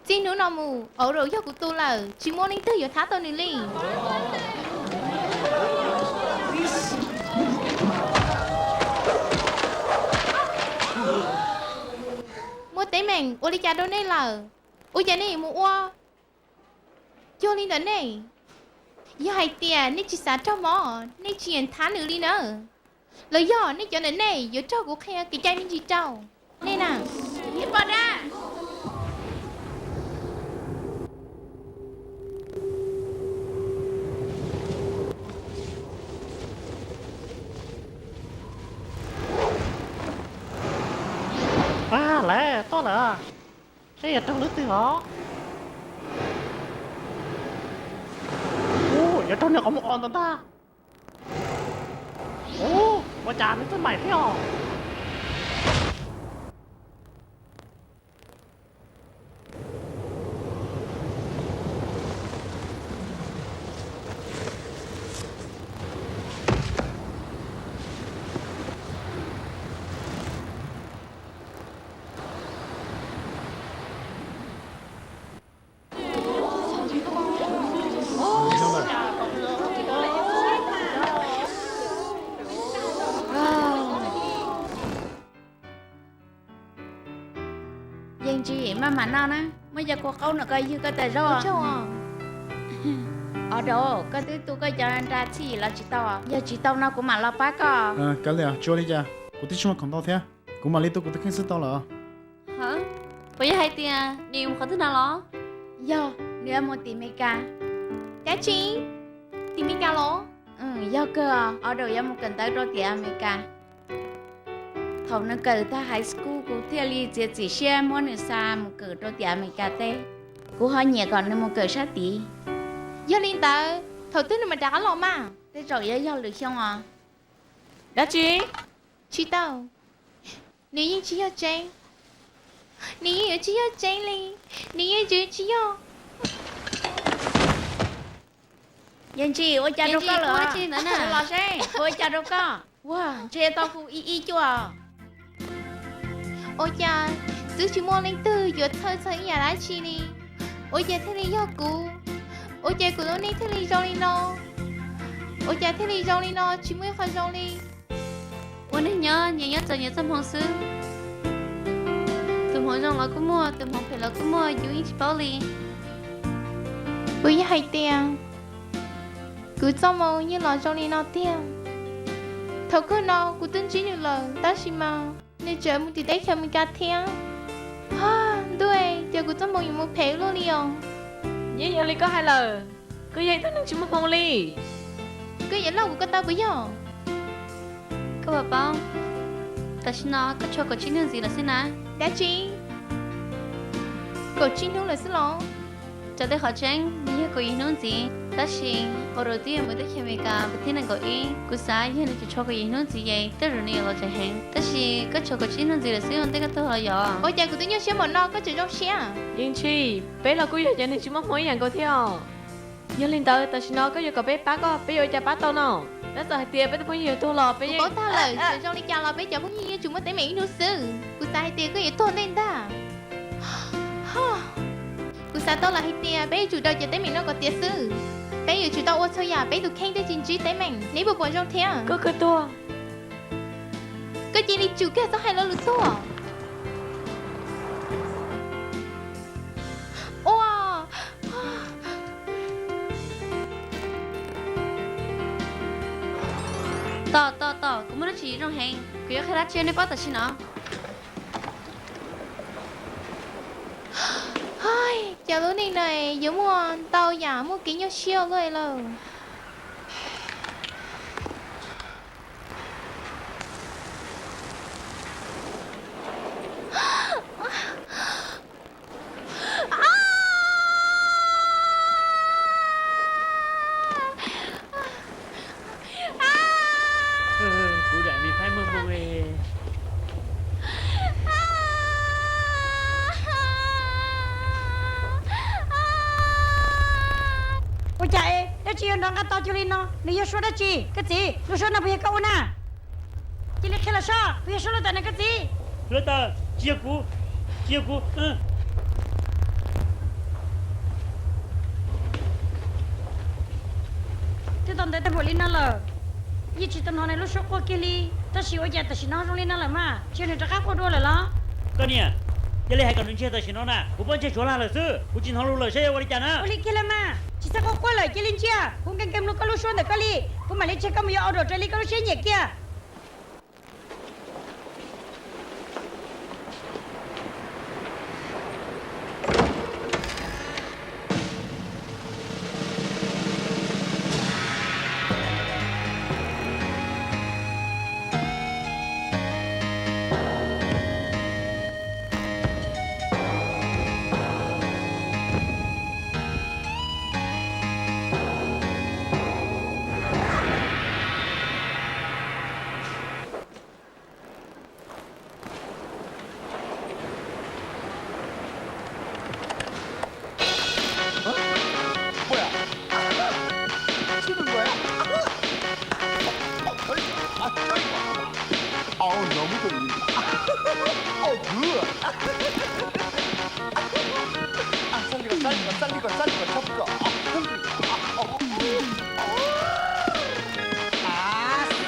Txij hnub no mus, Au Raus yog kuv tus lawm, tsis muaj leej twg yuav thab tau nws li. Muaj teeb meem ua li cas rau nej lawm? Ua cas nej yuav mus ua cuag li ntawm nej? Yog hais tias nej tsis xav raug mob, nej tsis yeem thab nws li na. Los yog nej cov ntawm nej yuav raug kuv qhia kev cai me ntsis rau nej na. Lawv tuaj lawm. Seb yuav raug lub twg os. Ub, yuav raug niag qhov muag os ntag ntag. Ub, ua cas nws txawj maim thiab os. Yeej tsis maj mam noj na, muaj cov kua qaub no koj ywg koj tas zaub. Au Raus, koj twb tu koj cov nra txhij los tsis tau, yog tsis tau no kuv mam los pab koj. Kav liam, tsis ua li cas, kuv twb tsis muaj khoom ntau thiab, kuv mam li tu kuv tus kheej xwb tau lawm. Puas yog hais tias nws mus qhov twg no los? Yog, nws yuav mus tim Amelikas. Dab tsi? Tim Amelikas los? Yog kawg, Au Raus yuav mus kawm ntawv rau tim Amelikas. Thaum nws kawm tag high school kuv thiaj li txiav txim siab muab nws xa mus kawm rau tim Amelikas teb. Kuv ho nyiam kom nws mus kawm sab tid. Yog li ntawd thaum twg nws mam rov qab los mas? Tej zaum yuav yog lwm xyoo os. Dab tsi? Tsis tau. Nws yeej tsis yog tseeb. Nws yeej yuav tsis yog tseeb li. Nws yeej yuav tsis yog. Yeej tsis, ua cas rau koj lawm? Los seb, ua cas rau koj? Ua, ntshe tau hu ib ib cuaj. Ua cas twb tsis muaj leej twg yuav txhawj txog ib yam dab tsi li? Ua cas thiaj li yog kuv? Ua cas kuv lub neej thiaj li zoo li no? Ua cas thiaj li zoo li no, tsis muaj ib qho zoo li? Ua neeg nyob nyias nyob txawm nyias txoj hmoov xwb. Tus hmoov zoo los kuj muaj, tus hmoov phem los kuj muaj, yus yeej tsis paub li. Puas yog hais tias kuv txoj hmoov yeej los zoo li no tiag? Thaum kawg no kuv twb ntsib nws lawm, tab sis mas nws tseem mus tim teb chaws Amelikas thiab. Ntuj, ces kuv txoj hmoo yuav mus phem luaj li os. Yeej yog li koj hais lawm, koj yog ib tug neeg tsis muaj hmoo li. Koj yuav loj kuv ko taw puas yog? Koj puas paub, tam sim no koj tshuav kaum tsib hnub ntxiv lawm xwb na. Dab tsi? Kaum tsib hnub lawm xwb los? Raws li qhov tseeb nws yog kaum yim hnub ntxiv, tab sis ua rau twb yuav mus teb chaws Amelikas vas thib nees nkaum ib, kuv xav yog nws tseem tshuav kaum yim hnub ntxiv ces tej zaum nws yuav los tsev heev. Tab sis koj tshuav kaum tsib hnub ntxiv lawm xwb, ua ntej koj tuag los yog? Ua cas kuv twb nyuaj siab npaum no koj tseem zoo siab? Yeej tsis, peb los kuj yog cov neeg tsis muaj hmoo ib yam nkaus thiab os. Yog li ntawd tam sim no koj yuav kom peb pab koj, peb yuav ua cas pab tau no? Tab txawm hais tias peb tus phooj ywg yuav tuag los peb yeej paub tag lawm, txawm zoo li cas los peb cov phooj ywg yeej tsuas muaj teeb meem ib hnub xwb. Kuv xav hais tias koj yuav tuag ntej ntag. Kuv xav tau lawm hais tias peb yuav tsum daws cov teeb meem no kom tiav xwb. Peb yuav tsum tau ua txhua yam peb tus kheej thiaj tsis ntsib teeb meem. Neb puas pom zoo thiab? Koj kawg tuag. Koj cia li tsum kiag txhob hais lo lus tuag. Ua, tos tos tos, kuv muaj dab tsi zoo heev, kuv yuav qhia dab tsi nej paub tam sim no. Cov lub neej no yuav muaj ntau yam muaj kev nyuaj siab luaj lawm. Kuv dam me phaib muag moo. Ua cas dab tsi yuav nrov nqa to cuag li no? Nws yog suab dab tsi? Koj txiv, lub suab no puas yog koj ua na? Cia li qhia los saib, puas yog suab hluav taws na koj txiv? Hluav taws, tsis yog kuv, tsis yog kuv. Twb tau ntawd tag npaum li no lawm, yeej tsis tau hnov nws lub suab quaj kiag li. Tab sis ua cas tam sim no zoo li no lawm mas? Tsis yog nws rov qab quaj dua lawm los? Koj niam, yog li hais kom nws ntsiag tam sim no na, kuv pob ntseg tsuav lag lawm xwb, kuv tsis hnov lus lawm saib yuav ua li cas na. Ua li kiag los mas, tsis txhob quaj quaj lawm, cia li ntsiag, kuv nkees nkees mloog koj lub suab ntawm koj li, kuv mam li tseg koj mus yuav au dam raws li koj lub siab nyiam kiag.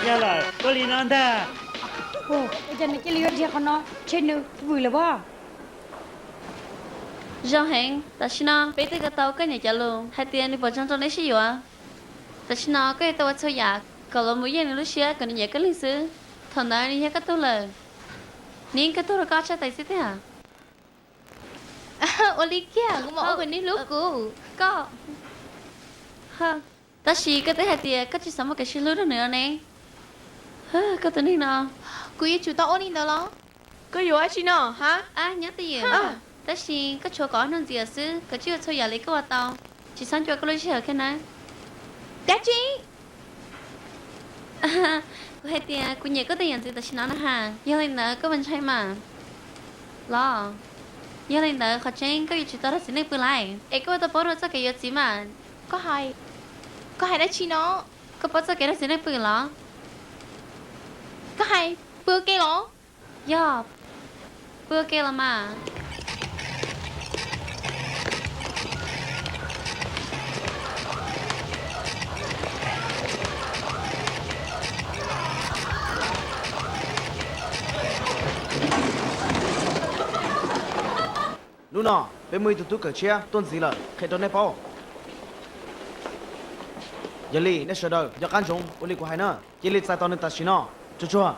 Yog lawm, tuaj li no ntag. Ua cas nws cia li yuav dhia qhov no, ntshe nws vwm lawm pob. Zoo heev, tam sim no peb twb kawm tau koj niam cov lus hais tias nws pom zoo rau neb sib yuav. Tam sim no koj yuav tau ua txhua yam kom los mus yeej nws lub siab kom nws nyiam koj leej xwb. Thaum ntawd nws yog koj tug lawm, nws yeej kawg tuag rau koj tshaj tais xwb tiag. Ua li kiag, kuv mam ua kom nws hlub kuv. Koj, tab sis koj twb hais tias koj tsis xav muaj kev sib hlub rau nws ne. Koj tus neeg no. Kuv yuav tsum tau ua li ntawd los? Koj yuav dab tsi no hab? Ab, nyob twj ywm. Tab sis koj tshuav kaum ob hnub ntxiv xwb, koj cia li ua txhua yam li koj ua tau, tsis txhob ncua koj lub sij hawm kiag na. Dab tsi? Kuv hais tias kuv nyiam koj tej yam ntxiv tam sim no na has, yog li ntawd koj puas ntshai mas? Los, yog li ntawd qhov tseeb koj yuav tsum tau raug txiv neej pw lawm, es koj ua tau paub dua txoj kev yuav txiv mas. Koj hais, koj hais dab tsi no? Koj paub txoj kev raug txiv neej pw los? Koj hais pw ua ke los? Yog, pw ua ke los mas. Hnub no peb muaj ib tug tub kawm tshiab tuaj ntxiv lawm qhia rau nej paub. Yog li nej sawv daws nco qab ntsoov ua li kuv hais na, cia li txais tos nws tam sim no. Tsuag tsuag.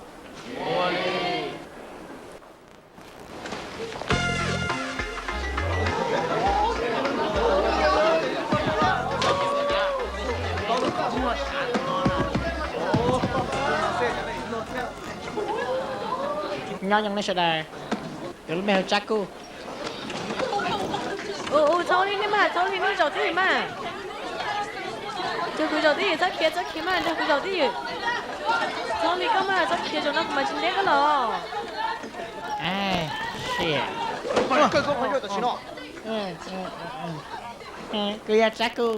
Nyob zoo nej sawv daws, kuv lub npe hu Tsab Kuj. Txhob li nej mas, txhob li nej zaum twj ywm mas. Raug kuv zaum twj ywm, txhob khiav, txhob khiav mas, raug kuv zaum twj ywm. Txhob li koj mas, txhob khiav, zaum no kuv mam tsis nteb koj los. Kuv yog Tsab Kuj,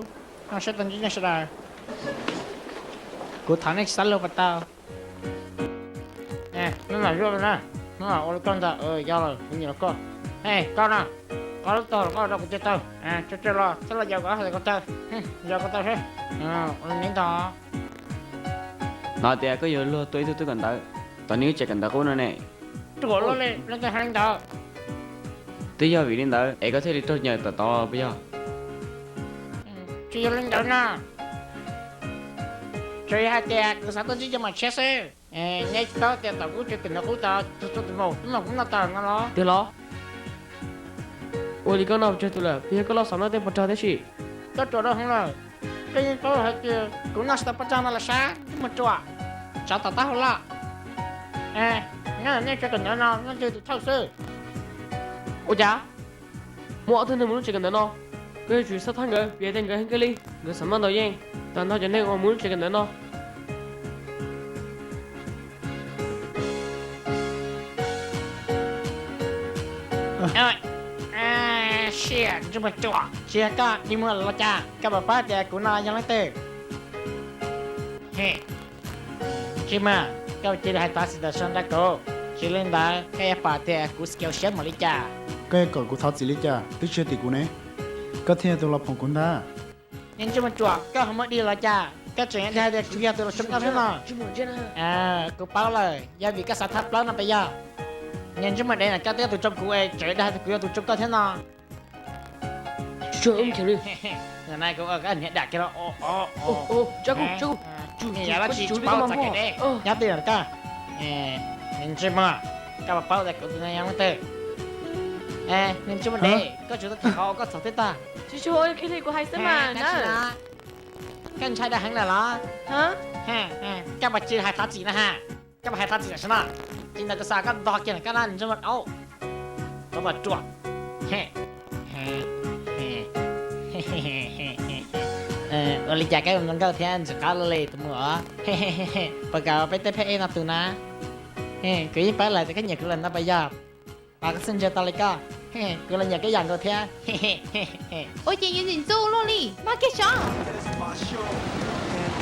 no sawv daws, nej sawv daws. Kuv thov nej tsis txhob luag puas tau? Neb mam zuaj na, neb mam ua li koj ntag, yog lawm kuv nyiam koj. Koj na, koj lub taub hau koj rau kuv cia tawg, tso tseg los txhob los yaum kuv hais tias koj tawg, yaum koj tawg seb. Ua li ntawd. Hnov tias koj yuav luag tua ib tug tub kawm ntawv tom neb lub tsev kawm ntawv qub no ne. Ruam luaj li, leej twg hais li ntawd? Twb yog vim li ntawd es koj thiaj li raug ncaws tom tod puas yog? Tsis yog li ntawd na. Tsuas yog hais tias kuv xav tuaj ntsib cov muam tshiab xwb. Neb tsis paub tias tom kuv lub tsev kawm ntawv qub tod tus tus maum tub maum kuv noj tag no los? Tiag los? Ua li koj noj pes tsawg tus lawm, puas yog koj loj xav noj tej pos rog tib si? Koj ruam rau heev lawm. Koj yeej paub hais tias kuv noj tsis tau pos rog no los sav, tus muag ruam, tsav tom taub hau loj. Nyob ntawm nej tsev kawm ntawv no nyob twg tus thawj xwb? Ua cas muaj ob tug neeg mus lub tsev kawm ntawv no? Koj yuav tsum xav thab nkawd, vim hais tias nkawd heev kawg li, nkawd xam maj ntau yeej. Tag nrho cov neeg uas mus lub tsev kawm ntawv no Siab, ntsej muag ruam, tsis yog koj dig muag los cas? Koj puas paub tias kuv no yog leej twg? Ntsej muag, koj cia li hais thov txim tam sim no rau kuv, tsis li ntawd koj yuav pom tias kuv skill siab npaum li cas. Koj yuav kom kuv thov txim li cas? Twb tsis yog tim kuv ne, koj thiaj yog tus los phoom kuv ntag. Niag ntsej muag ruam, koj ho muab dig los cas? Koj tseem dag tias kuv yog tus los tsoo koj thiab no. Kuv paub lawm, yog vim koj xav thab plaub no puas yog? Niag ntsej muag dev na, koj twb yog tus tsoo kuv es tseem dag tias kuv yog tus tsoo koj thiab no. Hnub no kuv ua koj niag dam kiag los. Niag yav dab tsi tsis paub txog kev deb, nyob twj ywm koj. Niag ntsej muag, koj puas paub tias kuv tus no yog leej twg? Niag ntsej muag dev, koj tsuas tau kawm qhov uas koj txhaum thiab tag. Tsis tshua ua li kuv hais xwb mas na. Koj ntshai dag heev lawm los? Koj puas tsis hais thov txim na ha? Koj puas hais thov txim tam sim no? Tsis ntawd kuv xav koj ntog kiag ntawm koj na, ntsej muag aub, tov pas ruam. Ua li cas koj zoo nkauj thiab ntxim qab luaj li tus muam os? Puas kam peb teb pheb ej no tus na? Kuv yeej paub lawm tias koj nyiam kuv lawm ntag puas yog? Tos koj xwb ntsia tau li koj, kuv los nyiam koj ib yam nkaus thiab. Ua cas yuav ntxim ntxub luaj li, npaj kiag sov.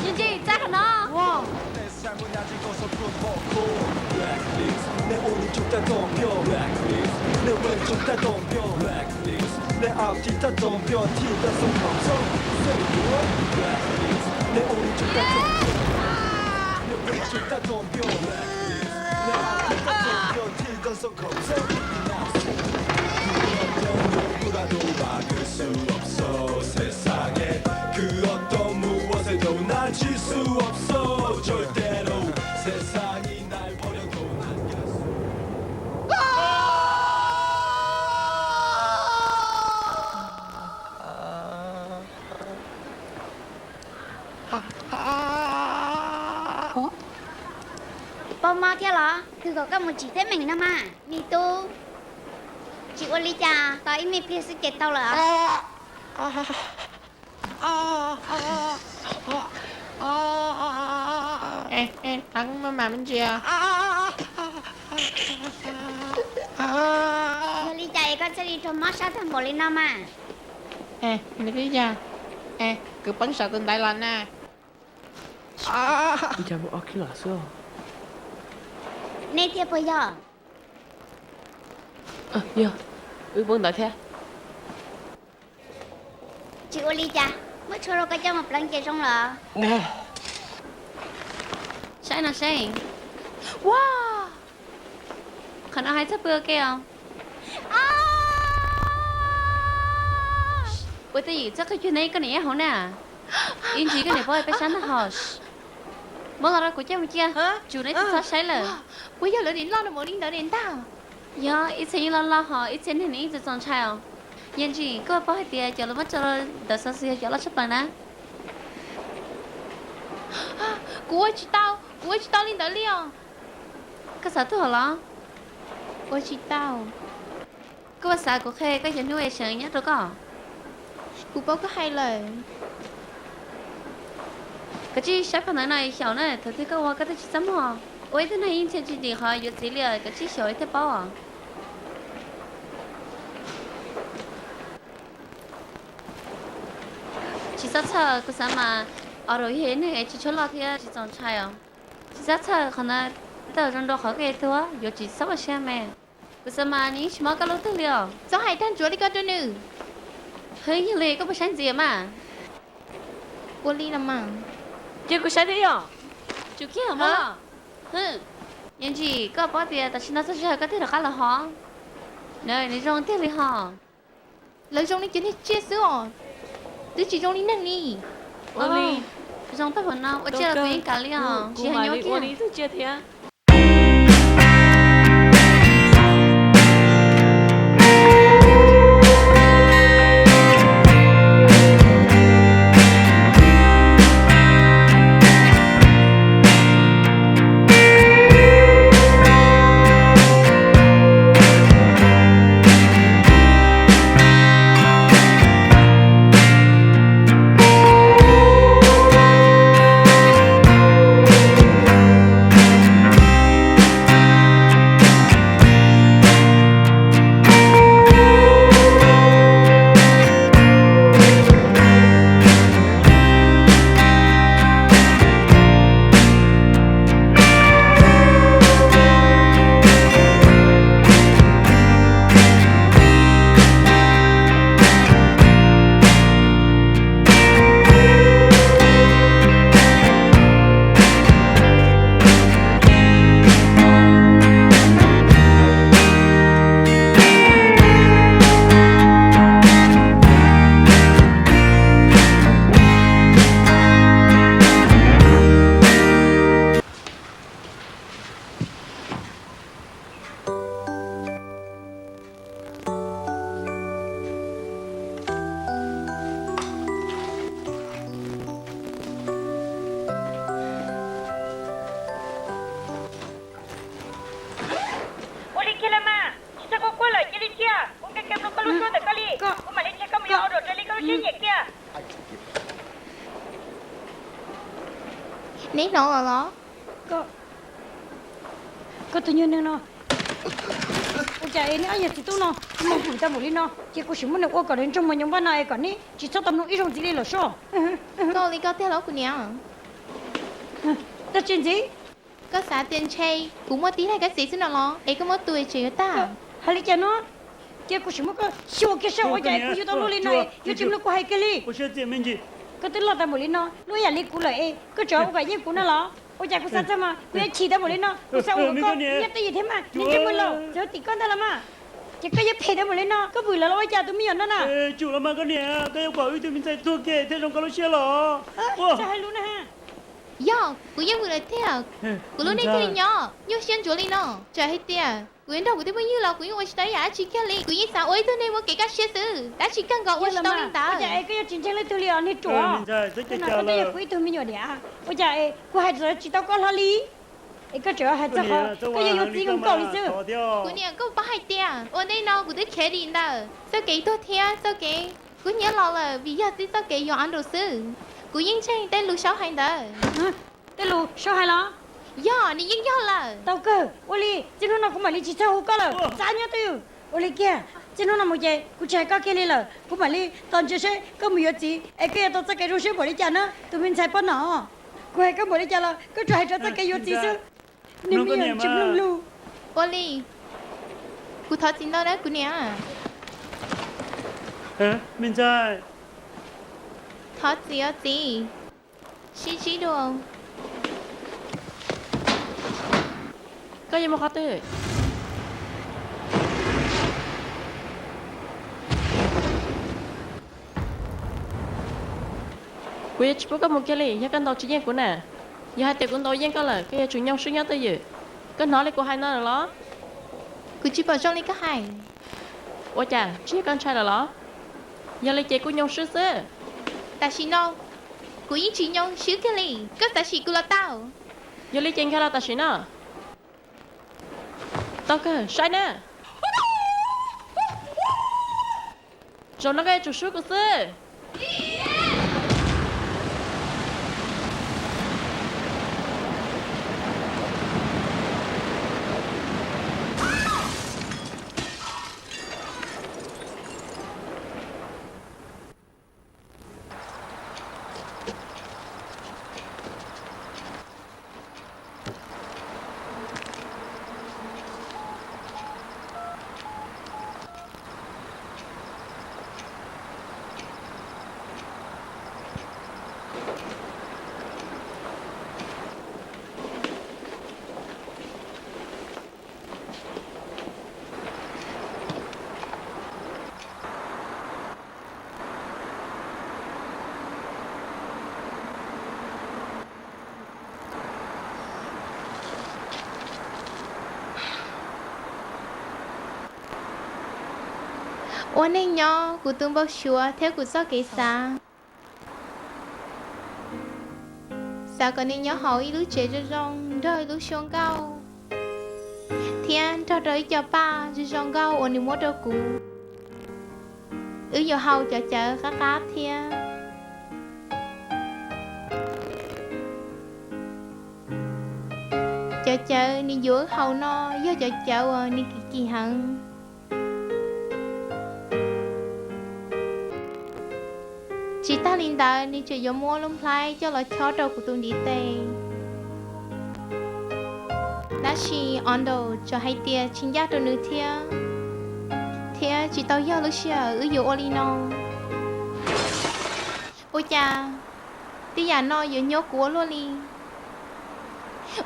Yog ntsis txaj qhov no. Pog mob thiab los? Khwv kom koj mus tsim teeb meem no mas me tub. Tsis ua li cas, tos ib me pliag xwb ces tau lawm. Thov maj mam me ntsis. Yog li cas es koj thiaj li raug mob sab tag npaum li no mas? Nws twb yog, kuv poob saum tus ntaiv los na. Ua cas muaj ob khib los xwb? Nej thiab puas yog? Yog, wb poob ntawd thiab. Tsis ua li cas, muab tshuaj rau koj coj mus pleev ces zoo lawm. Saib no seb. Ua, qhov no hais txog pw ua ke os. Ua twj ywm txhob qhib cuag neb koj niam hauv na. Ib ntsis koj niam paub peb sab ntaj hos. Muab los rau kuv coj mus cia, tsum neb tsis txhob saib lawm. Puas yog lawv nim loj no mus li ntawd ne ntag? Yog, ib txhia yeej loj loj hos ib txhia neeg nws yeej txom txom ntshai os. Yog ntsis koj puas paub hais tias cov lus muab tso rau ntawd xov xwm yog cov loj tshaj plaws na? Kuv ua tsis tau, kuv ua tsis tau li ntawd li os. Koj xav tuag los? Ua tsis tau. Koj puas xav kuv qhia koj cov hnub es seem nyob rau koj? Kuv paub koj hais lawm. Koj cia li saib phau ntawv no xyaum na, thaum twg koj ua koj twb tsis txaj muag. Ua ib tug neeg yeej ntshai tsis dim qhov yuav txiv li, koj cia li xyaum ib teg paub os. Tsis txhob txhawj, kuv xav mas Autumn yog ib neeg tsis tshua loj thiab tsis txaus ntshai os. Tsis txhob txhawj, qhov ntawd tej zaum zoo rau qhov koj yuav tuag, yuav tsis txhob ua siab me. Kuv xav mas nws yeej tsis mob koj lub twg li os. Txhob hais tag ntsuav li ko rau nws. Hwv, yog li koj puas saib ntxiv mas? Ua li los mas. Cia kuv saib thiab yom. Tsum kiag mas. Hwv, Yawm Ntsim, koj paub tias tam sim no txog sij hawm koj thiaj rov qab los hov. Nws zoo tiag li hos. Lawv zoo li cov niag tsiaj xwb os, twb tsis zoo li neeg li. Ua li, zoo tag npaum no ua tsiaj los kuv yeej kam li os, tsis hais nyuaj kiag. Ua li kiag los mas, tsis txhob quaj quaj lawm, cia li cia, kuv nkees nkees mloog koj lub suab ntawm koj li, kuv mam li qhia koj mus yuav order raws li koj lub siab nyiam kiag. Neb hnov los los? Koj tus nyuag neeg no, ua cas es neb ob niag txiv tub no mus hwm tau npaum li no, ces kuv sim muab nws ua kom nws ntsoog mos nyoos npaj no es kom neb tsis txhob tau mloog ib zaug ntxiv li lawm soj. Koj ua li koj tiag los kuv niam? Dab tsi ntxiv? Koj xav tias ntshe kuv muaj tib daim kab txiv xwb no los es koj muab tu es tseem yuav tag? Hais li cas no? Ces kuv sim muab koj xyuas kiag saib ua cas es kuv yug tau luaj li no es yuav tsis mloog kuv hais kiag li. Koj twb loj tas npaum li no, luaj yam li kuv lawm es koj tseem ua kom yeej kuv no los? Ua cas kuv xav txog mas kuv yuav chim tau npaum li no, kuv xav ua kom koj nyob twj ywm thiab mas, nws ntsej muag laus txawm tim koj ntag los mas. Ces koj yuav phem tau npaum li no, koj vwm lawv los ua cas tus me nyuam no na? Tsum los mas koj niam, koj yuav kom wb tug me ntxhais tuag kiag thiaj zoo koj lub siab los? Txawm hais lus na. Yog, kuv yeej vwm lawm thiab. Kuv lub neej thiaj li nyob nyuaj siab ntsuav li no. Txawm hais tias kuv yuav nrog kuv tus phooj ywg los kuv yeej ua tsis tau ib yam dab tsi kiag li. Kuv yeej xav ua ib tug neeg muaj kev kaj siab xwb, dab tsi kawg nkaus ua tsis tau li ntawd. Ua cas es koj yuav tsis ntseeg leej twg li os niag ruam? Koj twb yog kuv ib tug me nyuam diam. Ua cas es kuv hais tsis tau koj hlo li? Es koj tseem hais txog qhov koj yuav yuav txiv nkaus nkaus li xwb. Kuv niam, koj paub hais tias ua ntej no kuv twb khiav dim ntawm txoj kev tuag thiab txoj kev kub hnyiab los lawm vim yog txij txoj kev yuav Andrew xwb. Kuv yeej ntseeg tej lus Saub hais ntawd. Tej lus Saub hais los? Yog, nws yeej yog lawm. Tau kawg, ua li txij hnub no kuv mam li tsis txhob hu koj lawm, txav nyob twj ywm. Ua li kiag, txij hnub no mus ces kuv tsis hais koj kiag li lawm, kuv mam li tos ntsia seb koj mus yuav txiv es koj yuav tau txoj kev zoo siab npaum li cas na tus me ntxhais poj nom. Kuv hais koj npaum li cas los koj tsuas hais rau txoj kev yuav txiv xwb. Niag me nyuam tsis mloog lus. Ua li, kuv thov txim ntau na kuv niam. Me ntxhais, thov txim os txiv. Sib ntsib dua. Koj yuav mus qhov twg? Kuv yuav tsis pub koj mus kiag li yog koj ntaus tsis yeej kuv na. Yog hais tias kuv ntaus yeej koj lawm koj yuav tsum nyoo swb nyob twj ywm. Koj hnov li kuv hais no lawm los? Kuv tsis pom zoo li koj hais. Ua cas tsis yog koj ntshai lawm los? Yog li ces kuj nyoo swb xwb. Tam sim no kuv yeej tsis nyoo swb kiag li, koj xav sim kuv los tau. Yog li ces nkag los tam sim no. Saib na, zaum no koj yuav tsum swb kuv xwb. Ua neej nyob kuv tus npau suav thiab kuv txoj kev xav. Xav kom nws nyob hauv ib lub tsev zoo zoo nrog ib lub suab nkauj, thiab nrog rau ib co paj zoo zoo nkauj uas nws muab rau kuv. Wb yuav haus cov cawv qab qab thiab. Cov cawv nws yuav wb haus no yog cov cawv uas nws kim kim heev. Tsis tag li ntawd nws tseem yuav muab lub nplhaib coj los chob rau kuv tus ntiv tes. Tab sis Ondo tseem hais tias tsis ncaj rau nws thiab, thiab tsis tau yog lub sij hawm wb yuav ua li no. Ua cas tej yam no yuav nyuaj kuv ua luaj li?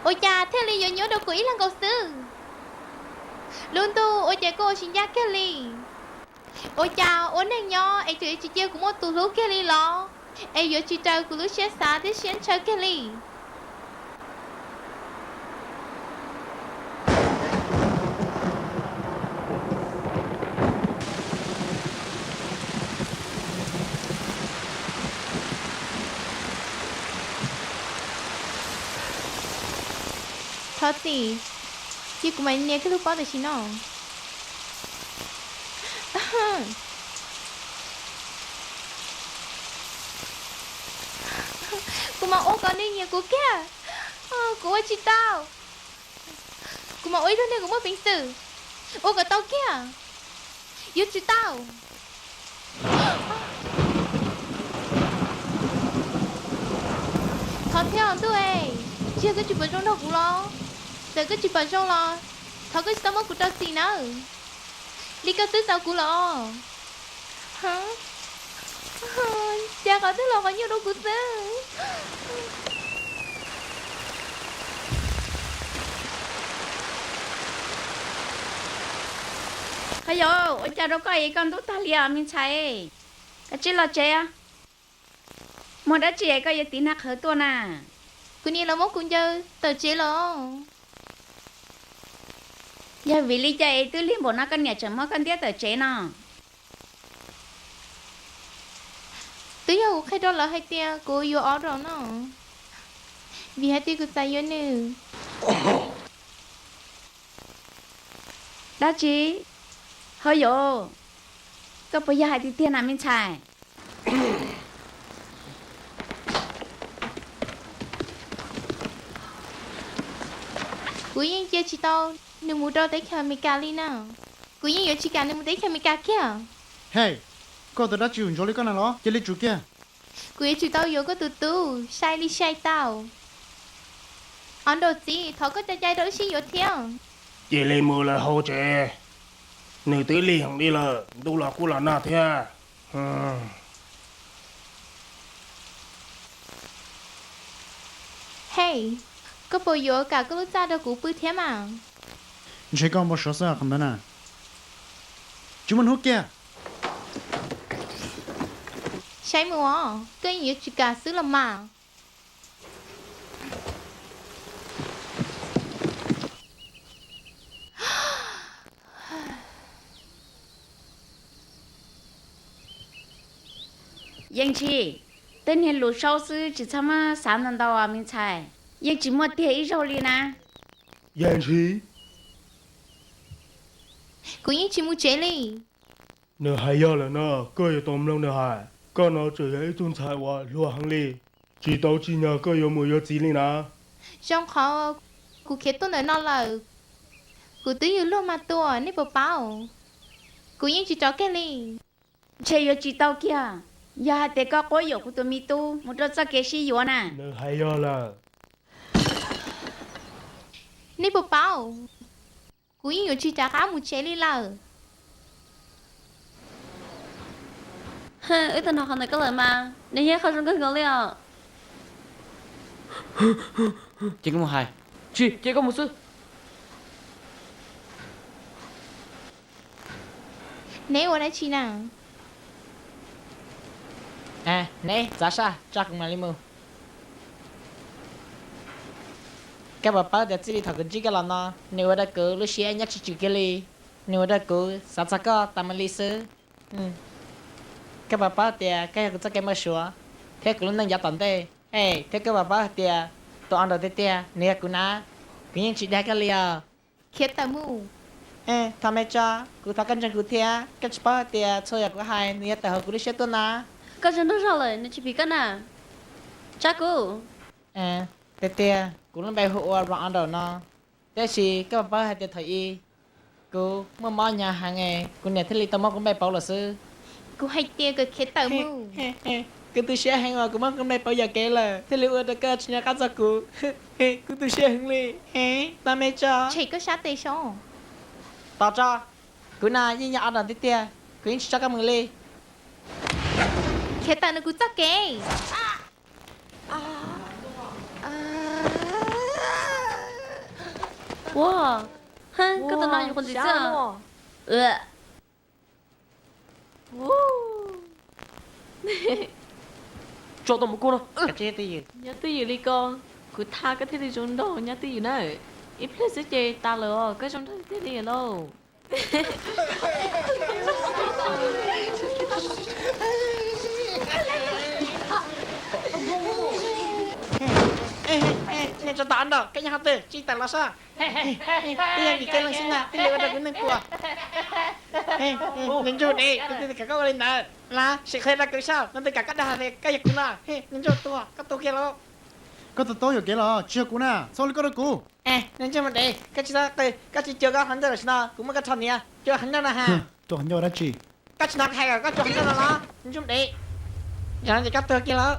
Ua cas thiaj li yuav nyuaj rau kuv ib leeg nkaus xwb? Lub ntuj ua cas koj ua tsis ncaj kiag li? Ua cas ua neej nyob es tseem yuav tsis cia kuv muaj tus hlub kiag li los? Es yuav tsis raws kuv lub siab xav thiab siab ntshaw kiag li? Thov txim, cia kuv mam nias kiag lub pob tam sim no. Kuv mam ua kom nws nyiam kuv kiag. Kuv ua tsis tau. Kuv mam ua ib tug neeg uas muaj peev xwm, ua kom tau kiag. Yuav tsis tau. Thov thiab os ntuj es, tsis yog koj tsis pom zoo nrog kuv los? Txawm koj tsis pom zoo los thov koj tsis tau muab kuv rau txim nawb. Li koj twb txaus kuv los? Cas qhov twg los qhov nyuaj rau kuv xwb. Qhov yog ua cas rau koj es koj ntub tag li os me ntxhais? Koj tsij los tsev. Muaj dab tsi es koj yuav tiv nag qhawv tuaj na? Kuv niam los muab kuv ncaws tawm tsev los. Yog vim li cas es twb lig npaum no koj niam tseem muab koj ntiab tawm tsev no? Twb yog kuv qhia rau lawv hais tias kuv yuav ob rau no, vim hais tias kuv xav yuav nws. Dab tsi? Ho yov, koj puas yog hais tiag tiag na me ntxhais? Kuv yeej cia tsis tau nws mus rau teb chaws Amelikas li na. Kuv yeej yuav tsis kam nws mus teb chaws Amelikas kiag. Hej, koj tus dab tsi ntsuav li koj na los? Cia li tsum kiag. Kuv yuav tsum tau yuav koj tus tub sai li sai tau. Ob nraum txiv, thov koj cai cai rau wb sib yuav thiab. Cia li mus lawm hauv tsev, nws twb lig heev li lawm, ntuj los kuj los nag thiab. Hej, koj puas yuav kam koj lub txaj rau kuv pw thiab mas? Ntshe koj npau suav xwb qhov ntawd na. Tsis muaj hnub kiag. Saib mus os, koj yeej yuav tsis kam xwb los mas. Yeej Tshis, tej niag lus saub xwb tsis txhob muab xav ntau ntau os me ntxhais. Yeej tsis muaj tiag ib zaug li na. Yeej Tshis, Kuv yeej tsis mus tsev li. Nws hais yog lawm no, koj yuav tau mloog nws hais. Koj no tseem yog ib tug ntxhais uas hluas heev li, tsis tau tsim nyog koj yuav mus yuav txiv li na. Zoo qhov kuv khiav tuaj ntawm no lawm, kuv twb yug luag mas tua, nej puas paub? Kuv yeej tsis rov kiag li. Ntshe yuav tsis tau kiag, yog hais tias koj quab yuam kuv tus me tub mus rau txoj kev sib yuav na. Nws hais yog lawm. Nej puas paub, kuv yeej yuav tsis rov qab mus tsev li lawm. Wb tau hnov qhov ntawd koj lawm mas, nws yog qhov zoo kawg nkaus li os. Ces koj mus hais. Tsis, ces koj mus xwb. Neb ua dab tsi na? Neb txav saj tso kuv mam li mus. Koj puas paub tias txij li thaum kuv ntsib koj los no, nws ua rau kuv lub siab nyob tsis tswm kiag li. Nws ua rau kuv xav txog koj tas mus li xwb. Koj puas paub tias koj yog kuv txoj kev npau suav thiab kuv lub neej yav tom ntej. Es thiab koj puas paub hais tias tus Andrew tiag tiag nws yog kuv na. Kuv yeej tsis dag koj li os. Khiav tawm mus. Thov me tso, kuv thov koj ntseeg kuv thiab. Koj tsis paub hais tias txhua yam kuv hais nws yog tawm hauv kuv lub siab tuaj na. Koj tsaug ntau zog lawm, nws tsis phim koj na. Tso kuv. Tiag tiag, kuv lub npe hu ua Ron Andrew no. Tiam sis koj puas paub hais tias thaum ub kuv muaj mob hnyav heev es kuv niam thiaj li tau muab kuv npe pauv los xwb. Kuv hais tias kom khiav tawm mus. Kuv tu siab heev uas kuv muab kuv npe pauv yuam kev lawm thiaj li ua rau koj tsis nco qab txog kuv. Kuv tu siaj heev li. Tos me tso. Tshem koj sab tes so. Tos tso. Kuv na yeej yog Andrew tiag tiag, kuv yeej tsis tso koj mus li. Khiav tawm ntawm kuv txoj kev. Ua, koj tus no yuav qhuas ntxiv xwb. Tso tau mus koj no. Nyob twj ywm li ko, kuv thaj koj thiaj li zoo nraug nyob twj ywm na. Ib pliag xwb ces tas lawm os, koj zoo nraug tiag li lauj. Nej tso tom Andrew, koj nyob qhov twg tsis tawm los saib. Twb yog vim kev leej xwb na thiaj li ua rau kuv neej tuag. Niag ntsuag dev, kuv twb kam koj ua li ntawd na, sim qhia rau kuv saib, no twb kam koj dag tias koj yog kuv no. Niag ntsuag tuag, koj tuag kiag lauj. Koj tus tub yuam kev los tsis yog kuv na, txhob ua li koj rau kuv. Niag ntsuag dev, koj tsis txhob qw, koj tsis cuag koj qhov ncauj tam sim no kuv muab koj rho hniav, cuag qhov ncauj no ha. Cuag qhov ncauj dab tsi? Koj tsis hnov kuv hais kom koj cuag qhov ncauj no los? Niag ntsuag dev. Yog no ces koj tuag kiag lauj.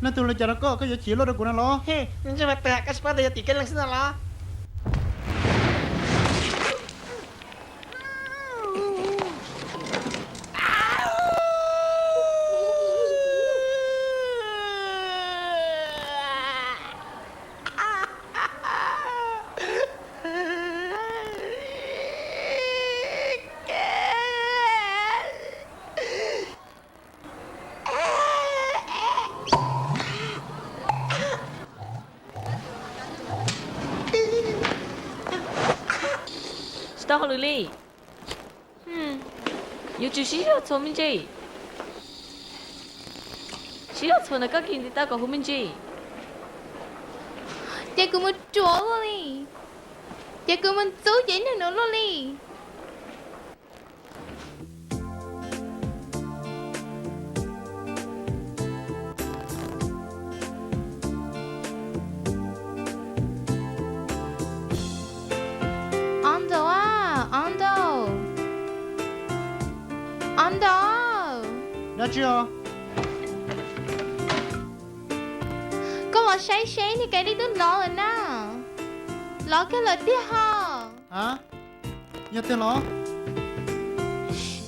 Leej twg ua li cas rau koj, koj yuav chim luaj rau kuv na los? Niag ntsuag tuag, koj tsis paub tias yog tim kev leej xwb no los? Tsis tau hauj lwm li. Yuav tsum sib zog txhuam me ntsis. Sib zog txhuam ntawm koj kis ntiv taw kom huv me ntsis. Ces kuv mus ruam luaj li. Ces kuv mus ntxub ces neeg nws luaj li. Andrew a, Andrew. Andrew. Dab tsi os? Koj los saib seb niag Kailij twb lov lawm na. Lov kiag lawm tiag ho. A, yog tiag los?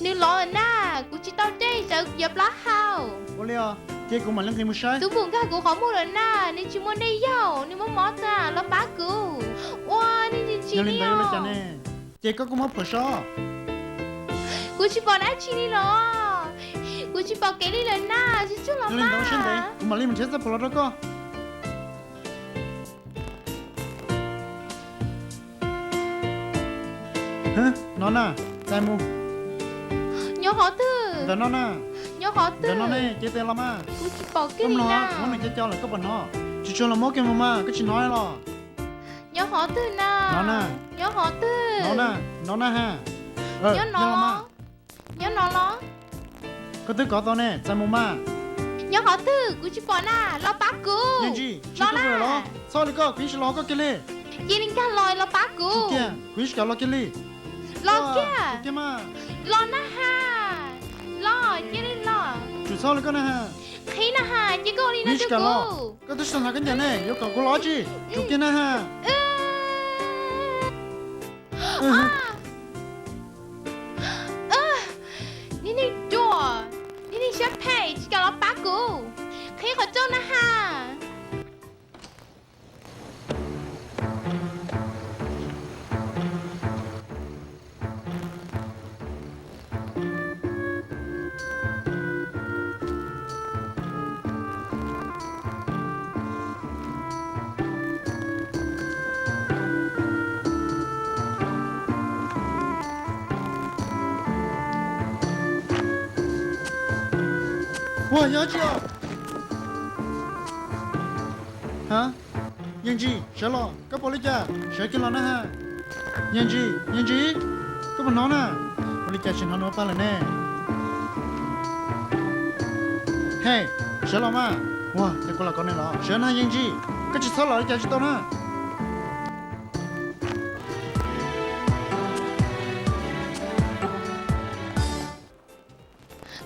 Nws lov lawm na, kuv tsis tau dej sawv yuav plaub hau. Ua li os, ces kuv mam li nqis mus saib. Tus npum nkag kuv qhov muag lawm na, nws tsis muaj dej yaug, nws muaj mob tag, los pab kuv. Ua, nws tsis tsis li os. Ces koj kuj muab phuam so. Kuv tsis pom dab tsi li los. Kuv tsis pom kev li lawm na, tsis tsuag los mas. Kuv mam li mus nrhiav txoj phuam los rau koj. No na, txais mus. Nyob qhov twg? Ntawm no na. Nyob qhov twg? Ntawm no ne, cev tes los mas. Kuv tsis pom kev li na. Muab nws co co lawm koj puas hnov? Tsis tsuag los muab kiag mus mas, koj tsis hnov los? Nyob qhov twg na? No na. Nyob qhov twg? No na, no na ha. Nyob no los? Nyob no los? Koj twb kov tau ne, txais mus mas. Nyob qhov twg kuv tsis pom na, los pab kuv. Yeej Ntsis, tsis tuaj kuv lawm los? Txhob li koj, kuv yeej tsis los koj kiag li. Cia li nkag los, los pab kuv. Kuv yeej tsis kam los kiag li. Los kiag. Los na has. Los, cia li los. Tsum txhob li koj na has. Qhib na has, cia koj ua li no rau kuv. Koj twb tsis tau hnav khaub ncaws ne, yuav kom kuv los tsi? Tsum kiag na has. Niag neeg ruam, niag neeg siab phem, tsis kam los pab kuv. Qhib qhov rooj na has. Ua yog tsi os? Ha, Yeej Ntsis, sawv los, koj pom li cas? Sawv kiag los na ha. Yeej Ntsis, Yeej Ntsis, koj puas hnov na? Ua li cas tsis hnov nws ua pag lawm ne? Hej, sawv los mas. Ua cas kuv los kov nws los? Sawv na Yeej Ntsis, koj tsis txhob los li cas tsis tau na.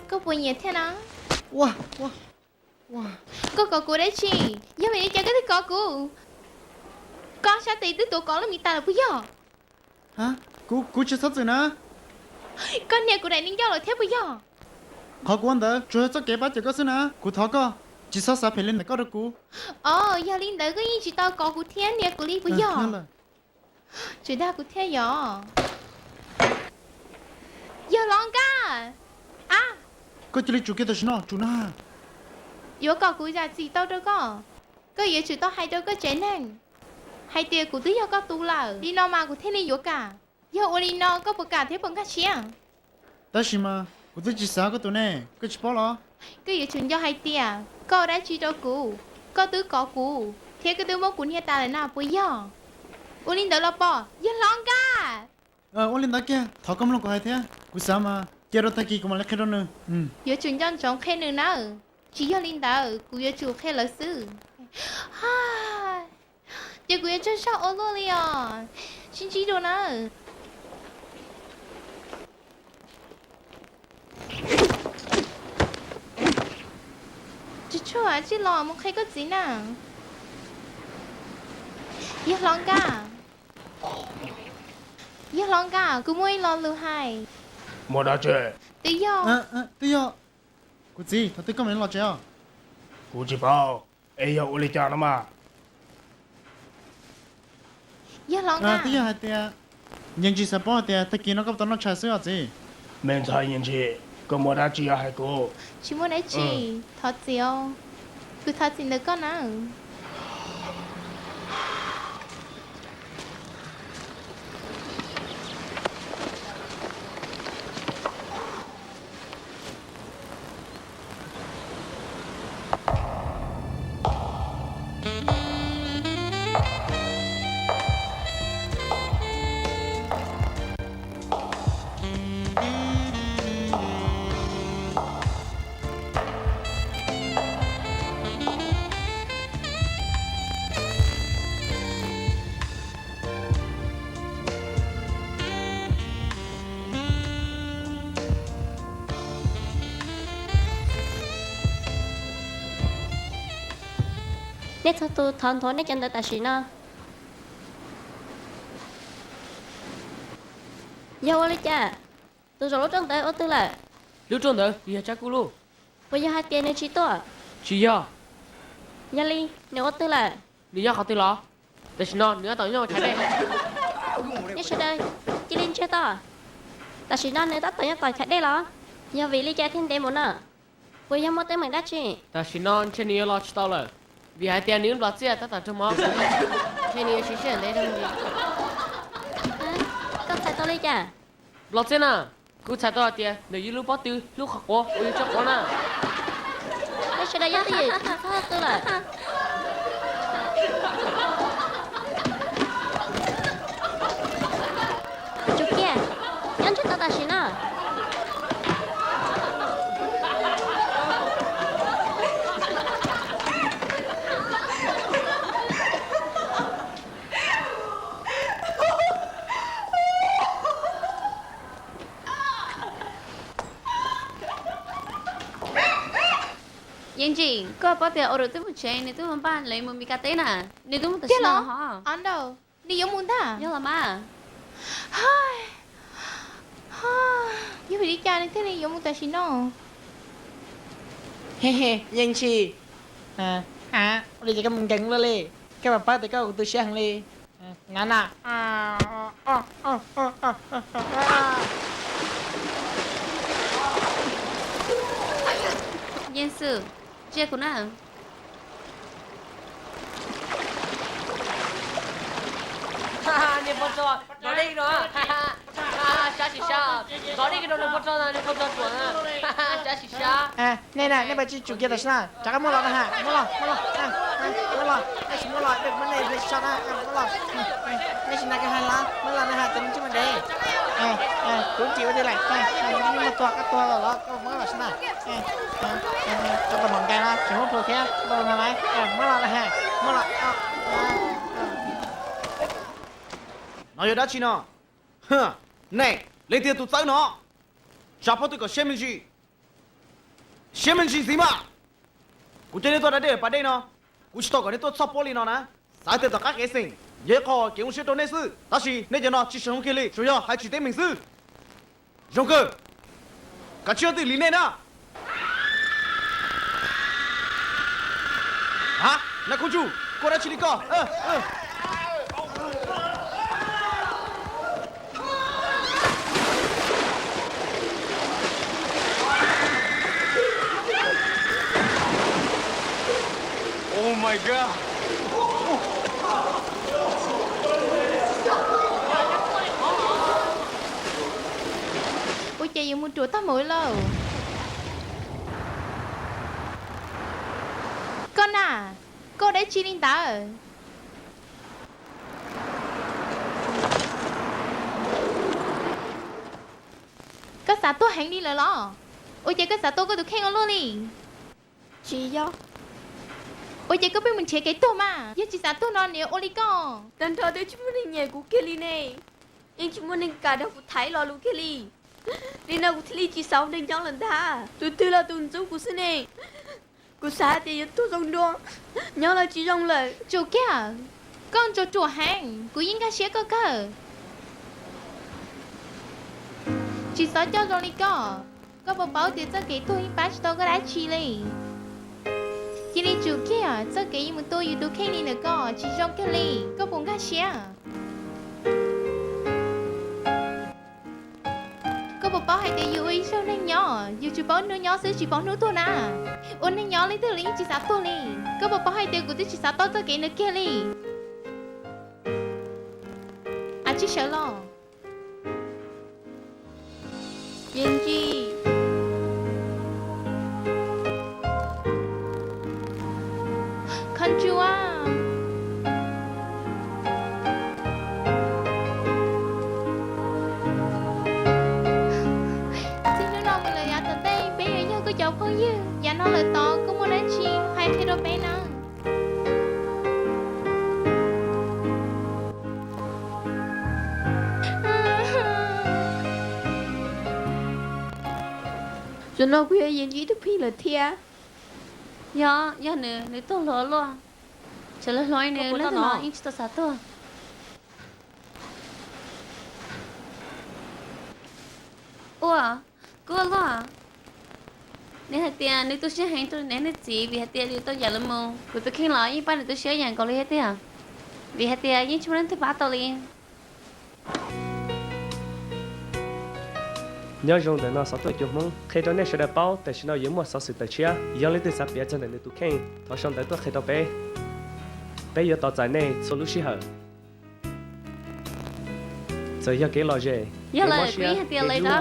Koj puas nyiam thiab na? Koj kov kuv dab tsi? Yog vim li cas koj thiaj kov kuv? Koj sab tes twb tuav kov lub mis tas lawm puas yog? Kuv, kuv tsis txhob txwm na. Koj hnia kuv daim me ncauj lawm thiab puas yog? Qhov kuv ua ntawd tsuas yog txoj kev pab cawm koj xwb na. Kuv thov koj, tsis txhob xav phem li ntawm koj rau kuv. Os, yog li ntawd koj yeej tsis tau kov kuv thiab hnia kuv li puas yog? Tsis dag kuv thiab yog? Yog los nkaj. A, koj cia li tsum kiag tam sim no, tsum na. Yuav kom kuv zam txim tau rau koj, koj yuav tsum tau hais rau koj tsev neeg hais tias kuv twb yog koj tus lawm, li no mas kuv thiaj li yuav kam. Yog ua li no koj puas kam thiab puas nkag siab? Tab sis mas kuv twb tsis xav koj tus ne, koj tsis paub los? Koj yuav tsum nco hais tias koj ua dab tsi rau kuv, koj twb kov kuv thiab koj twb muab kuv hnia tas lawm na puas yog? Ua li ntawd los pom, yog hlob nkaj. Ua li ntawd kiag, thov koj mloog kuv hais thiab, kuv xav mas cia rau tag kis kuv mam li qhia rau nws. Yuav tsum nco ntsoov qhia nws nawb, tsis yog li ntawd kuv yuav tsum qhia lawv xwb. Ces kuv yuav tsum sab ua luaj li os, sib ntsib dua nawb. Tsis tshuav, tsij los mus qhia koj txiv na. Yog hlob nkaj, yog hlob nkaj, kuv muaj ib lo lus hais. Muaj dab tsi? Twb yog, twb yog kuv txiv, thaum twg koj mam li los tsev os? Kuv tsis paub, es yog ua li cas no mas? Yog hlob nkaj, twb yog hais tias, Yeej Ntsis xav paub hais tias tag kis no koj puas tau noj tshais xwb os txiv? Me ntxhais Yeej Ntsis, koj muaj dab tsi yuav hais kuv? Tsis muaj dab tsi, thov txim os, kuv thov txim ntawm koj nawb. Nej txhua tus thov nthuav nej cov ntawv tam sim no. Yog ua li cas? Tus zaum lub rooj ntawd ua twg lawm? Lub rooj ntawd yog Tsab Kuj Luj. Puas yog hais tias nws tsis tuaj? Tsis yog. Yog li, nws ua twg lawm? Nws nyob qhov twg los? Tam sim no nws tab tom nyob chav dej. Nej sawv daws cia li ntsiag to. Tam sim no nws tab tom nyob tom chav dej los? Yog vim li cas thiaj ntev mus no? Puas yog muaj teeb meem dab tsi? Tam sim no ntshe nws yuav los tsis tau lawm, vim hais tias nws lub nplog txiaj tab tom raug mob. Ntshe nws yuav siv sij hawm ntev rau ntxiv. Koj txhais tau li cas? Nplog txiaj na, kuv txhais tau hais tias ntawm yus lub pob tw lub qhov quav uas yus tso quav na. Nej sawv daws yog twj ywm, txhob qw lawm. Tsum kiag, nyob ntsiag to tam Koj paub tias Aurel twb mus tsev, nws twb mus npaj lawv mus Mis Kas teb na. Nws twb mus tam sim no los hov. Nws yuav mus ntag. Yog los mas. Yog vim li cas nws thiaj li yuav mus tam sim no? Yeej tsis. Ua li ces koj mus nkees luaj li, koj puas paub tias koj ua kuv tu siab heev li. Na na. Yeej Xwm, ntsia kuv na. Niag poj ntxoog, zov dej no. Sab sim sab, zov dej no, niag poj ntxoog no, niag poj ntxoog ruam na. Sab sim sab. Nej na, nej puas tsis tsum kiag tam sim na, rov qab muab los na ha, muab los, muab los, muab los, nej tsis muab los, nej muab nej hle so na, muab los. Nej tsis na koj hais los, muab los na ha, tes me ntsis mas dev. Kuv tsis ua dab tsi lawm, koj tuag koj tuag los los koj muab los xwb na. Koj tau mom nkais no tsis muab plhuav thiab, muab los na ha, muab los. No yog dab tsi no? Nej, leej twg yog tus txawb no? Tsa phab twg kom siab me ntsis. Siab me ntsis ntxiv mas. Kuv coj nej tuaj da dej pas dej no, kuv tsis tau kom nej tuaj txhoj pob li no na. Xav tias tom qab kev xeem yog ib qho kev zoo siab rau nej xwb, tab sis nej cov no tsis zoo kiag li, tsuas yog hais tsis teeb meem xwb. Zoo kawg, kav tsij ua twj ywm li nej na. A, nab koob tsuj, koj dab tsi li koj? Ua cas yuav mus ruam tag mus lawm? Koj na, koj dab tsi li ntawd? Koj xav tuag heev li lawm los? Ua cas koj xav tua koj tus kheej ua luaj li? Tsis yog. Ua cas koj pheej mus nrhiav kev tuag mas? Yog tsis xav tuag no nws ua li koj. Tag nrho twb tsis muaj neeg nyiam kuv kiag li ne, yeej tsis muaj neeg kam nrog kuv tham lo lus kiag li. Li no kuv thiaj li tsis xav ua neeg nyob lawm ntag. Tus twg los tus ntxub kuv xwb ne. Kuv xav hais tias yuav tuag zoo dua, nyob los tsis zoo lawm. Tsum kiag, koj ntsuas ruam heev, kuv yeej nkag siab koj kawg. Tsis txhob coj zoo li koj, koj puas paub tias txoj kev tuag yeej pab tsis tau koj dab tsi li. Cia li tsum kiag, txoj kev yuav mus tua yus tus kheej li ntawm koj tsis zoo kiag li, koj puas nkag siab? Koj puas paub hais tias yus ua ib zaug neeg nyob, yus tsuas paub hnub nyob xwb tsis paub hnub tuag na. Ua neeg nyob leej twg los yeej tsis xav tuag li. Koj puas paub hais tias kuv twb tsis xav tau txoj kev ntawd kiag li. A, tsis sawv los. Yeej Tsis, Khon Tsuas, txij hnub no mus lawm yav tom ntej peb yuav yog koj cov phooj ywg. Yav no lawm tod koj muaj dab tsi hais qhia rau peb na. Zaum no kuv yog Yeej Tsis ib tug phim lawm thiab. Yog, yog nws, nws tuag hluas luaj. Tseem hluas hluas li nws, leej twg los yeej tsis tau xav tuag. Ua, kuv ua luaj. Nws hais tias nws tu siab heev rau nws niam nws txiv vim hais tias lwm tus yam lus mus, kuv tus kheej los yeej pab nws tu siab ib yam nkaus li thiab tiag, vim hais tias yeej tsis muaj leej twg pab tau li. Nyob zoo ntawm no xov tooj cua Hmoob qhia rau nej sawv daws paub, tam sim no yuav muaj xov xwm tawm tshiab, yog leej twg xav piav txog ntawm nws tus kheej, thov sau ntawv tuaj qhia rau peb. Peb yuav tos txais nej txhua lub sij hawm. Txawm yog kev lom zem, kev mob siab, kev hlub,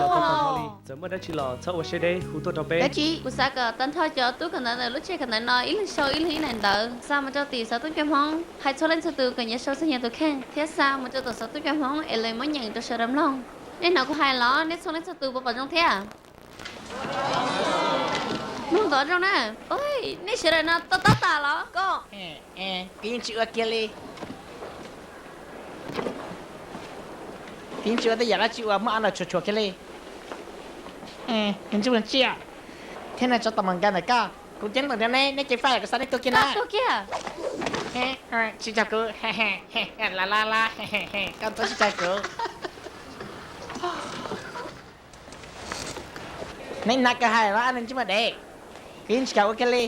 txawm muaj dab tsi los txhob ua siab deb hu tuaj rau peb. Kuv xav kom tag nrho cov tub kawm ntawv ntawm lub tsheb kawm ntawv no ib leeg sau ib leeg ib daim ntawv xa mus rau tim xov tooj cua Hmoob, hais txhua leej txhua tus kom nyias sau txog nyias tus kheej thiab xa mus rau tom xov tooj cua Hmoob es lawv muab nyeem rau sawv daws mloog. Nej hnov kuv hais los? Nej txhua leej txhua tus puas pom zoo thiab? Mloog ntov zoo na. Nej sawv daws no to taub tas los? Koj, kuv yeej tsis ua kiag li. Kuv yeej tsis ua tej yam dab tsi uas muaj a noj tshuav tshuav kiag li. Tsiaj thiab nws tso tau mas nkag ntawm koj. Kuv ceeb toom rau neb, neb ceev faj kuv xa neb tuag kiag na. Tuag kiag. Tsis caug kuv, la la la, koj txhob tsis caug kuv. Neb hnav kawg hais los ntsej muag dev, kuv yeej tsis kam ua kiag li.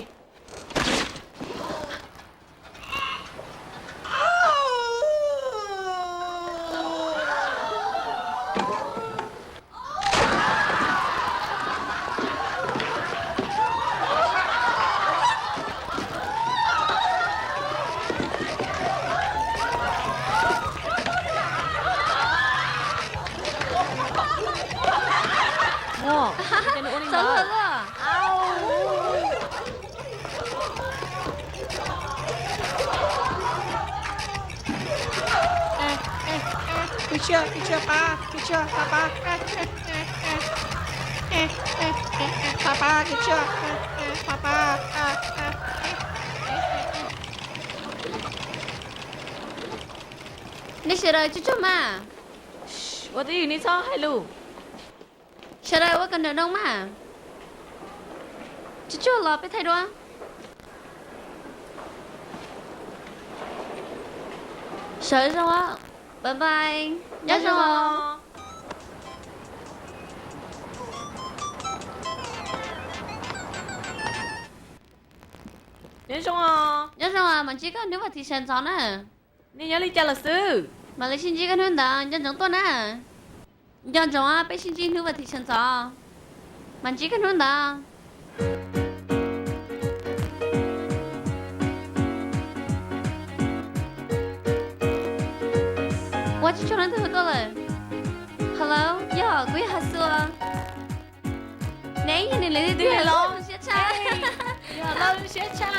Kws tshiab, kws tshiab pab, kws tshiab pab pab, pab pab, kws tshiab pab pab. Nej sawv daws tsuag tsuag mas. Ua twj ywm, nej txhob hais lus. Sawv daws ua kom nrawm nroos mas. Tsuag tsuag los peb thaij dua. Sawv zoo, bye bye, nyob zoo. Nyob zoo, nyob zoo, mam ntsib koj hnub vas thiv sawv ntxov na. Nej nyob li cas lawm xwb? Mam li sib ntsib koj hnub ntawd, nco ntsoov tuaj na. Nco ntsoov peb sib ntsib hnub vas thiv sawv ntxov, mam ntsib koj hnub ntawd. Ua tsis tshua leej twg hu tuaj lawm. Hello, yog kuv yog Hasu. Neb yog nws leej twg los? Siab tshaj. Yog siab tshaj.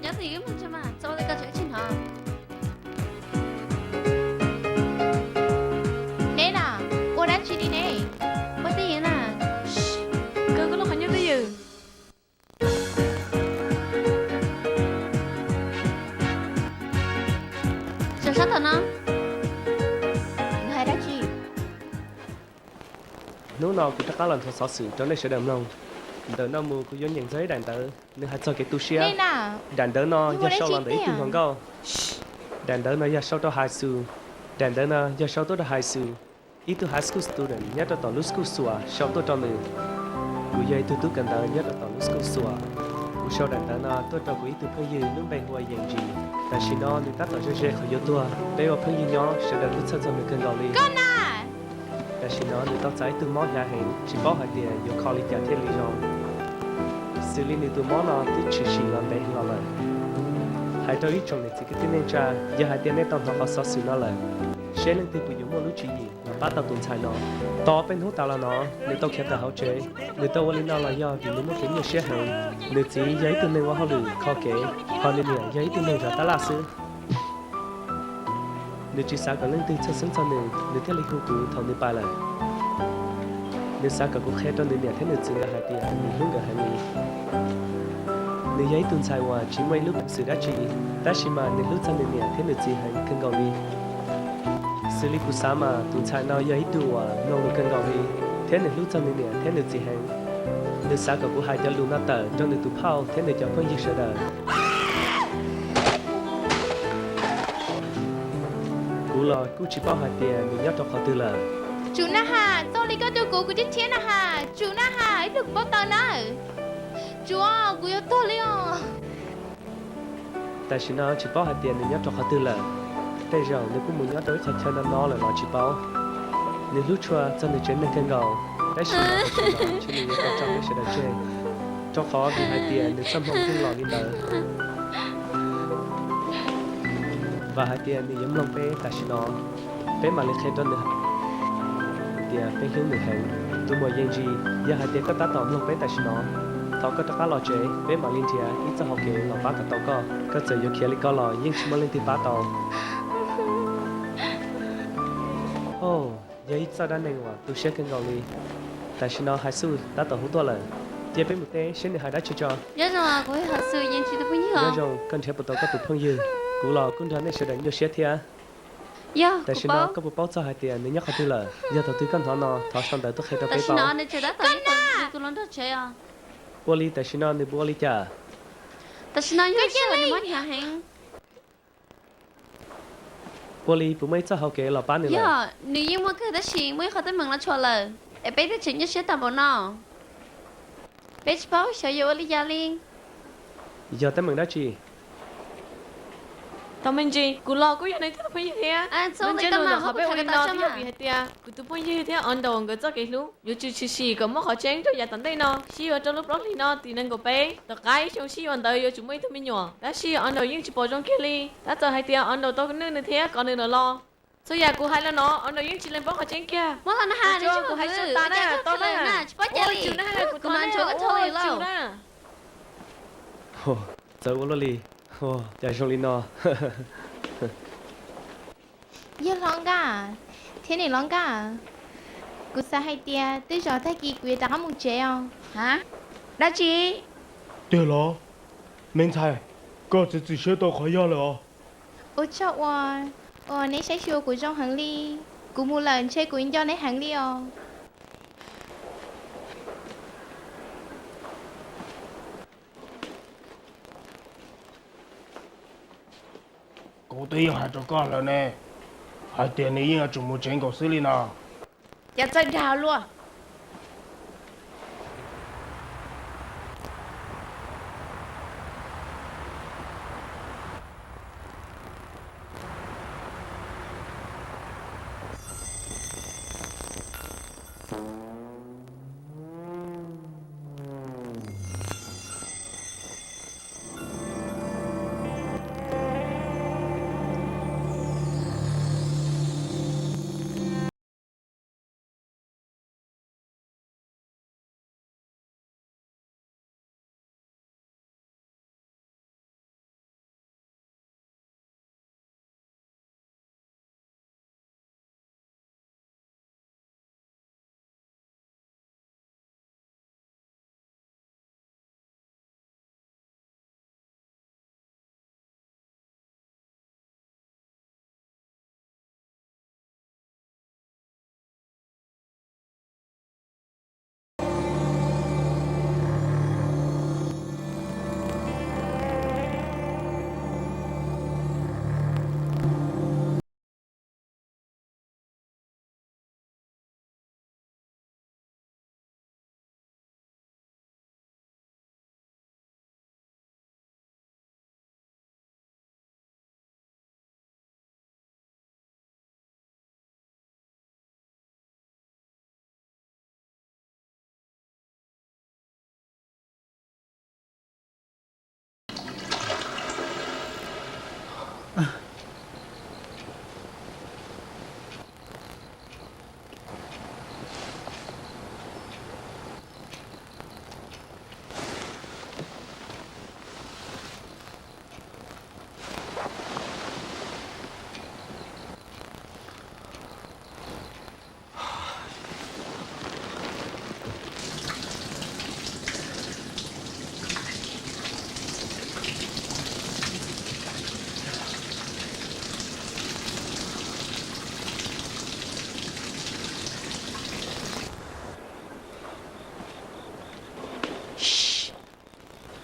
Nyob twj ywm ib moo tso mas, txhob ua li ko tsam ib tsis hnov. Neb na, ua dab tsi li ne? Ua twj ywm na. Koj kuj los qhov nyob twj ywm. Sab thaum no, nws hais dab tsi? Hnub no kuv rov qab los nthuav xov xwm rau nej sawv daws mloog. Ntawm no mus kuv yuav nyeem txog ib daim ntawv, nws hais txog kev tu siab. Daim ntawv no yog sau los ntawm ib tug hluas nkauj. Daim ntawv no yog sau rau Hasu. Daim ntawv no yog sau tuaj rau Hasu, ib tug high school student nyob rau tom lub school Xuas sau tuaj rau nws. Kuv yog ib tug tub kawm ntawv nyob rau tom lub school Xuas. Kuv sau daim ntawv no tuaj rau kuv ib tug phooj ywg lub npe hu ua Yeej Ntsis. Tam sim no nws tab tom ze ze qhov yuav tuag, peb ua phooj ywg nyob sawv daws kuj txhawj txog nws kawg nkaus li. Tam sim no nws tau txais ib tug mob hnyav heev, tsis paub hais tias yuav kho li cas thiaj li zoo. Xws li nws tus mob no twb tshwm sim los ntev heev los lawm. Hais rau ib tsoom niam txiv kwv tij neej tsa, yog hais tias nej tau hnov qhov xov xwm no lawm, seb leej twg puas yuav muaj lub tswv yim los pab tau tus ntxhais no. Tau peb hnub tas los no, nws tau khiav tawm hauv tsev. Nws tau ua li no los yog vim nws muaj kev nyuaj siab heev. Nws txiv yog ib tug neeg ua hauj lwm kho kev, ho nws niam yog ib tug neeg zov tab laj xwb. Nws tsis xav kom leej twg txhawj xeeb txog nws, nws thiaj li hu kuv thaum nws pais lawm. Nws xav kom kuv qhia rau nws niam thiab nws txiv nkawd hais tias nws hlub nkawd heev li. Nws yog ib tug ntxhais uas tsis muaj ib lub peev xwm dab tsi, tab sis mas nws hlub txog nws niam thiab nws txiv heev kawg nkaus li. Xws li kuv xav mas tus ntxhais no yog ib tug uas mloog lus kawg nkaus li, thiab nws hlub txog nws niam thiab nws txiv heev. Nws xav kom kuv hais cov lus no tawm rau nws tus phauj thiab nws cov phooj ywg sawv daws. Kuv los kuj tsis paub hais tias nws nyob rau qhov twg lawm. Tsum na has, txoj li koj rau kuv, kuv thiaj thiab na has. Tsum na has, ib pliag kuv paub taws nawb. Tsum, kuv yuav tuag li os. Tam sim no tsis paub hais tias nws nyob rau qhov twg lawm. Tej zaum nws kuj mus nyob rau ib qhov chaw no no lawm los tsis paub. Nws hlub tshua txog nws tsev neeg kawg nkaus, tab sis mas tam sim no ntshe nws yuav tau tso peb sawv daws tseg, rau qhov vim hais tias nws txoj hmoo twb los li ntawd. Vam hais tias nws yuav mloog peb tam sim no, peb mam li qhia rau nws hais tias peb hlub nws heev. Tus muam Yeej Ntsis, yog hais tias koj tab tom mloog peb tam sim no, thov koj rov qab los tsev, peb mam li nrhiav ib txoj hau kev los pab kom tau koj. Koj txawm yuav khiav li ko los yeej tsis muaj leej twg pab tau. Yog ib txoj dab neeg uas tu siab kawg nkaus li. Tam sim no Hais Xu tab tom hu tuaj lawm, cia peb mus teb seb nws hais dab tsi tso. Nyob zoo, koj nrhiav puas tau koj tus phooj ywg? Kuv los kuj nrog nej sawv daws nyuaj siab thiab. Tam sim no koj puas paub txog hais tias nws nyob qhov twg lawm? Yog thaum twg koj hnov no thov sau ntawv tuaj qhia rau peb paub. Ua li tam sim no nws puas ua li cas? Tam sim no yog sij hawm nws mob hnyav heev. Ua li puas muaj ib txoj hauv kev los pab nws lawm? Yog, nws yeej muaj kawg tab sis muaj ib qho teeb meem los tshuam lawm, es peb thiaj tseem nyuaj siab tag npaum no. Peb tsis paub xyov yuav ua li cas li. Yog teeb meem dab tsi? Tau me ntsis, kuv los kuj yog nws tus phooj ywg thiab. Ntsej no ntawm qhov peb ua li no twb yog vim hais tias kuv tus phooj ywg thiab Arnold nkawd txoj kev hlub yuav tsum tshwm sim kom muaj qhov tseeb rau yav tom ntej no. Sib yuav rau lub plaub hlis no tim nees nkaum peb, tom qab ib xyoo sib yuav ntawd yuav tsum muaj ib tug me nyuam. Tab sis Arnold yeej tsis pom zoo kiag li. Tab txawm hais tias Arnold tau nug nws thiab kom nws los los, txhua yam kuv hais los no Arnold yeej tsis lees paub qhov tseeb kiag. Kuv hais tsis tau na, tau na, tsis paub cas li. Kuv no ntshua koj txhua li lauj. Txawm ua luaj li, cas zoo li no. Yog hlob Nkaj thiab niam hlob Nkaj, kuv xav hais tias twb zos tag kis kuv yuav rov qab mus tsev os. Dab tsi? Tiag los? Me ntxhais, koj txiav txim siab tau qhov yog lawm os. Ua tsaug uas, uas neb saib xyuas kuv zoo heev li. Kuv mus lawm ntshe kuv nco neb heev li os. Kuv twb yeej hais rau koj lawm ne, hais tias nws yeej yuav tsum mus tsev nkaus xwb li no. Cas txawj dag luaj.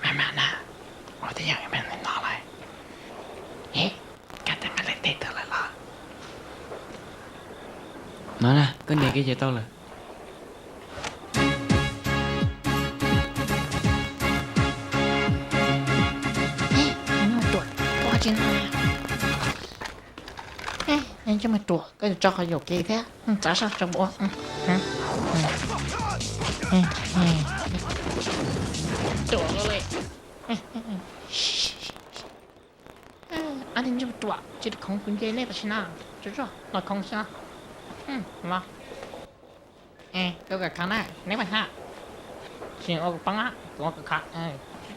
Maj mam na, ua tib yam maj mam no lawm. Ib, koj twb nqa lawv tej tawm lawm los? No na, koj nias kiag ces tau lawm. Ib, ib, Ntsuj Muag Ruam, koj yuav tso qhov yaum kev thiab txav sab tso ua. Ruam li. Ab, Ntsuj Muag Ruam, tsis khoov kuv nce nej tam sim no, tsuag tsuag los khoov xwb. Los, koj kam khoov na, neb mam haj. Tsis ua kuv poob na, kuv ua kuv khoov.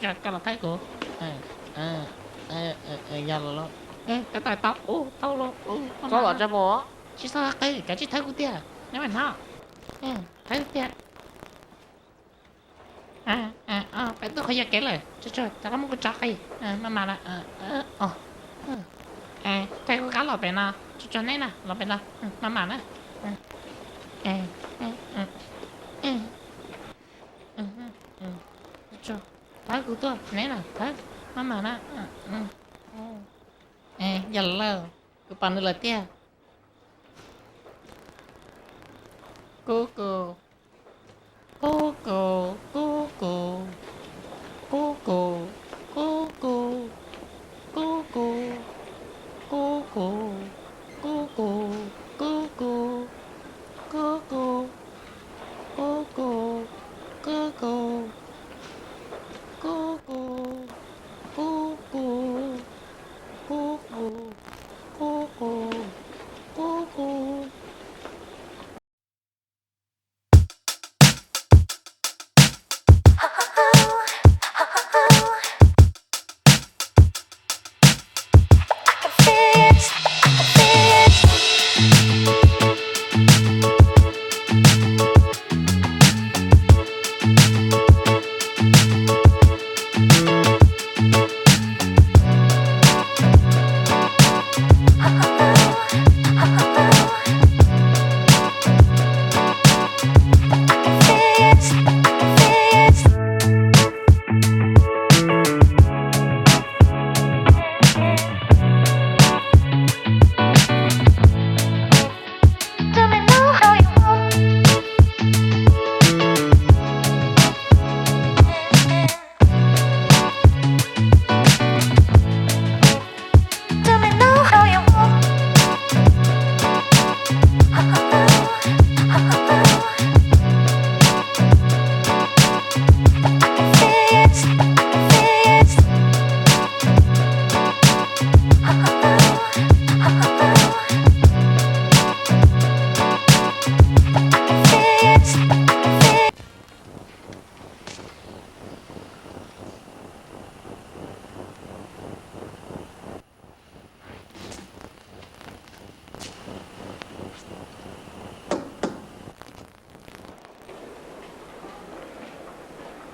Tsuag tsuag koj los thawb kuv. Yog los, koj tau tau, tau los. Txhob los tsa mus. Tsis txhob qw, kav tsij thawb kuv tiag, neb mam haj. Thawb tiag. Peb tuaj qhov yog kev lawm, tsuag tsuag rov qab muab kuv tso qi. Maj mam lawm. Thawb kuv qab los pem no, tsuag tsuag neb na, los pem no, maj mam na. Ib, Kuv tuaj, neb na, thawb, maj mam na. Yog lawm, kuv pom nws lawm tiag. Kub kub, kub kub, kub kub, kub kub, kub kub, kub kub, kub kub, kub kub, kub kub, kub kub, kub kub, kub kub, kub kub, kub kub, kub kub, kub kub, kub kub.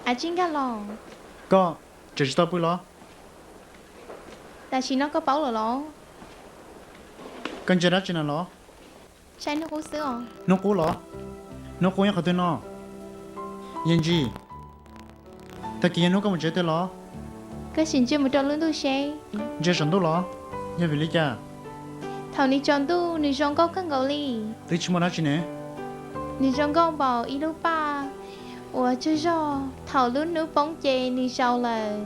Av Tsib Nkag los? Koj tseem tsis tau pw los? Tam sim no koj paub lawm los? Koj ntsia dab tsi na los? Saib hnub qub xwb os. Hnub qub los? Hnub qub nyob qhov twg no? Yeej Ntsis, tag kis yog hnub koj mus tsev twg los? Koj sim ntsia mus rau lub ntuj seb. Ntsia saum ntuj los? Yog vim li cas? Thaum nws tsaus ntuj nws zoo nkauj kawg nkaus li. Twb tsis muaj dab tsi ne. Nws zoo nkauj npaum ib lub paj uas tsaug zog, thaum lub hnub poob ces nws tsaus lawm.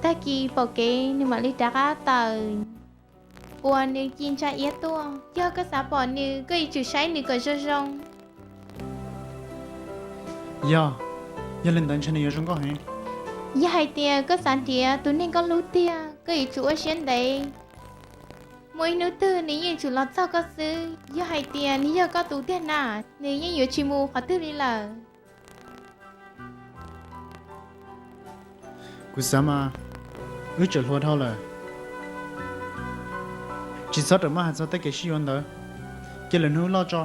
Tag kis pom kev nws mam li rov qab tawm. Uas nws ci ntsa iab tuaj, yog koj xav pom nws koj yuav tsum saib nws kom zoo zoo. Yog, yog li ntawd ntshe nws yuav zoo nkauj heev. Yog hais tias koj xav nrhiav tus neeg koj hlub tiag koj yuav tsum ua siab ntev. Muaj ib hnub twg nws yeej tsum los txog koj xwb. Yog hais tias nws yog koj tus tiag na, nws yeej yuav tsis mus qhov twg li lawm. Kuv xav mas, wb tseem hluas dhau lawm, tsis txhob rawm maj hais txog tej kev sib yuav ntawd, cia lwm hnub loj tso.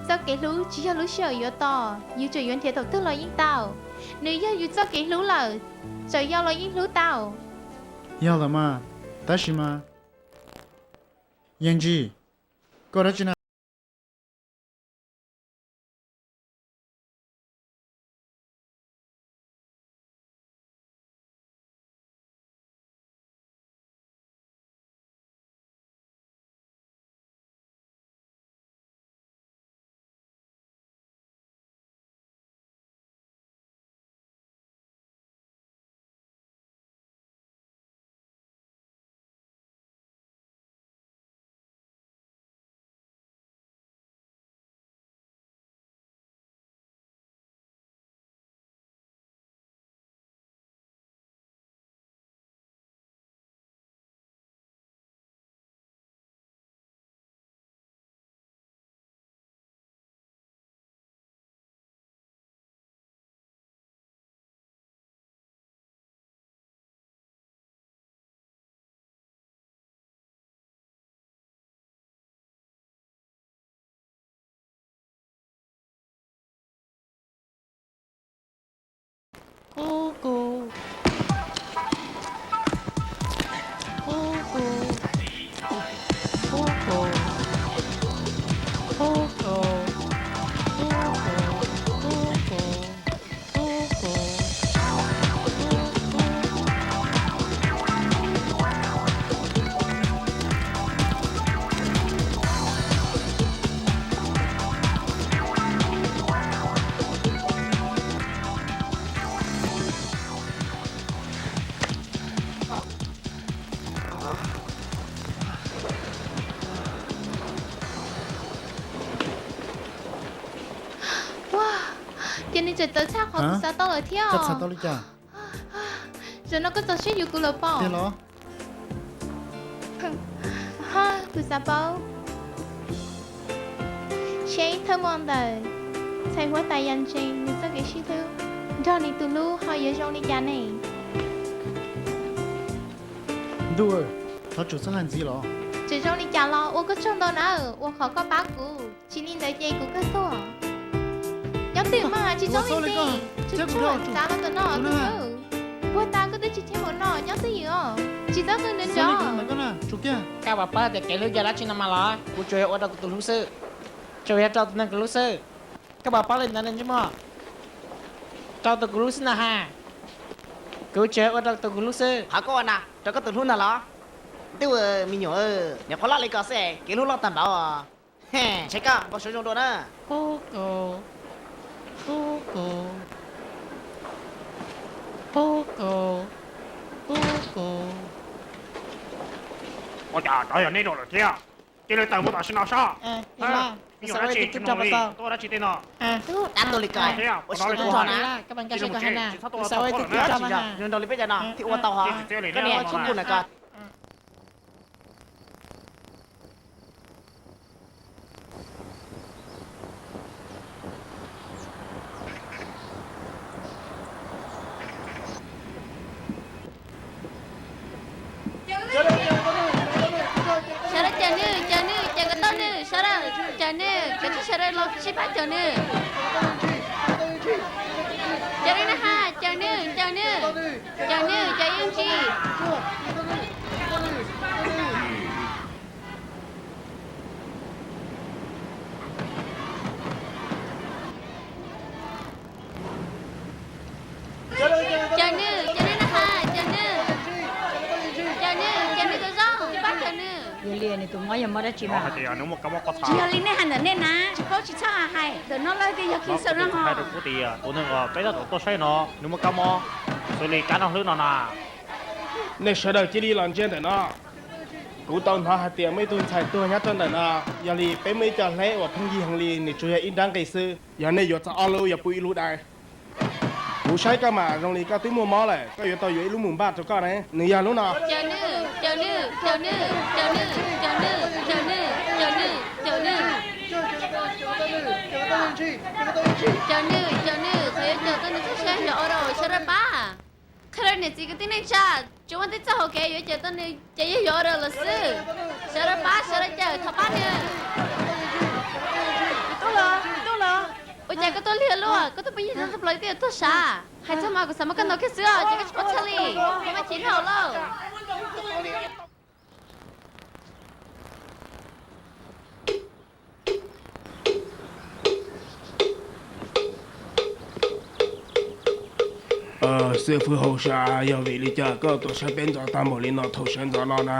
Txoj kev hlub tsis yog lub sij hawm yuav tos, yus tseem yuav nrhiav thaum twg los yeej tau. Nws yog yus txoj kev hlub lawm, txawm yau los yeej hlub tau. Yog lawm mas, tab sis mas, Yeej Ntsis, koj dab tsi na? Nws tseem txawv tshaj qhov kuv xav tau lawm thiab. Zaum no koj txaus siab yuav kuv lawm pob? Kuv xav paub. Seb thawj muaj ntawm ntxhais huab tais yaj ntsees nws txoj kev sib hlub nrog nws tus hlub ho yuav zoo li cas ne? Ntuj, thov tsum txhob hais ntxiv los. Tseem zoo li cas los ua koj tsaug ntau nawb uas qhov koj pab kuv, tsis li ntawd ces kuv kawg tuag. Nyob twj ywm mas tsis txhob li ntxiv, tsis txhob txav los ntawm no tus hlub. Puag ta koj twb tsis cheb mus no, nyob twj ywm os, tsis txhob tus nrov nrov. Koj puas paub tias kev hlub yog dab tsi no mas los? Kuv tsuas yog ua rau kuv tus hlub xwb, tsuas yog rau tus neeg kuv hlub xwb. Koj puas paub li ntawd ne ntsej muag? Rau tus kuv hlub xwb na has. Kuv tsuas yog ua rau tus kuv hlub xwb. Qhov koj ua na rau koj tus hlub ntag los? Twb ua me nyuam nyuam qhuav loj li ko xwb es kev hlub loj tag npaum. Ntshe koj npau suav zoo dua na. Ua cas rov yog nej dua lawm thiab? Cia li tawm mus tam sim no sab. Me nyuam dab tsi tsis mus li, tuaj dab tsi tej no? Dab tuag li ko, ua tsis tau na. Tsis txhob tuaj thaum pem lawm na. Nrau li peb cov no thiaj ua tau hos. Koj niam txhob kuj na koj. Sawv daws caw nws, caw nws, caw kom tau nws, sawv daws caw nws, kav tsij sawv daws los sib pab caw nws. Caw nws na has, caw nws, caw nws, caw nws, caw yeej tsis. Caw nws, caw nws na has, caw nws, caw nws, caw nws kom zoo, pab caw nws. Yog li nws tus mob yog mob dab tsi mas? Tsis yog li nej hais ntawm nej na, tsis paub tsis txhob hais, ntawm no lawv tias yog cancer no ho. Tus neeg uas peb tab tom tuaj saib no nws muaj kab mob xws li kab noj hlwb no na. Nej sawv daws cia li los ntsia ntawm no. Kuv tau hnov hais tias muaj ib tug ntxhais tuag nyob rau ntawm no. Yog li peb muaj ib co hleb uas pheej yig heev li, nws tsuas yog ib nrab nqi xwb. Yog nej yuav txog ob lub yuav pub ib lub dais. Kuv saib koj mas zoo li koj twb muaj mob lawm, koj yuav tau yuav ib lub mus npaj rau koj ne. Nws yog lub no. Caw nws, caw nws, caw nws, caw nws, caw nws, caw nws, caw nws, caw nws, caw nws, caw nws, qhov yuav caw tau nws txoj sia yog ua rau sawv daws pab. Qhia rau niam txiv kwv tij neej tsa, tsis muaj tej txoj hauv kev yuav caw tau nws ces yeej yuav ua rau lawm xwb. Sawv daws pab, sawv daws caw, thov pab nws. Ua cas koj tuaj lig luaj, koj tuaj pw yig tag plaws twb yuav tuag sav. Hais txog mas kuv xav muab koj ntaus kiag xwb os, ces koj tsis paub txhawj li, koj mas chim dhau lawm. Xib fwb hauj sam, yog vim li cas koj tuaj saib peb ntxov tag npaum li no thaum sawv ntxov no na?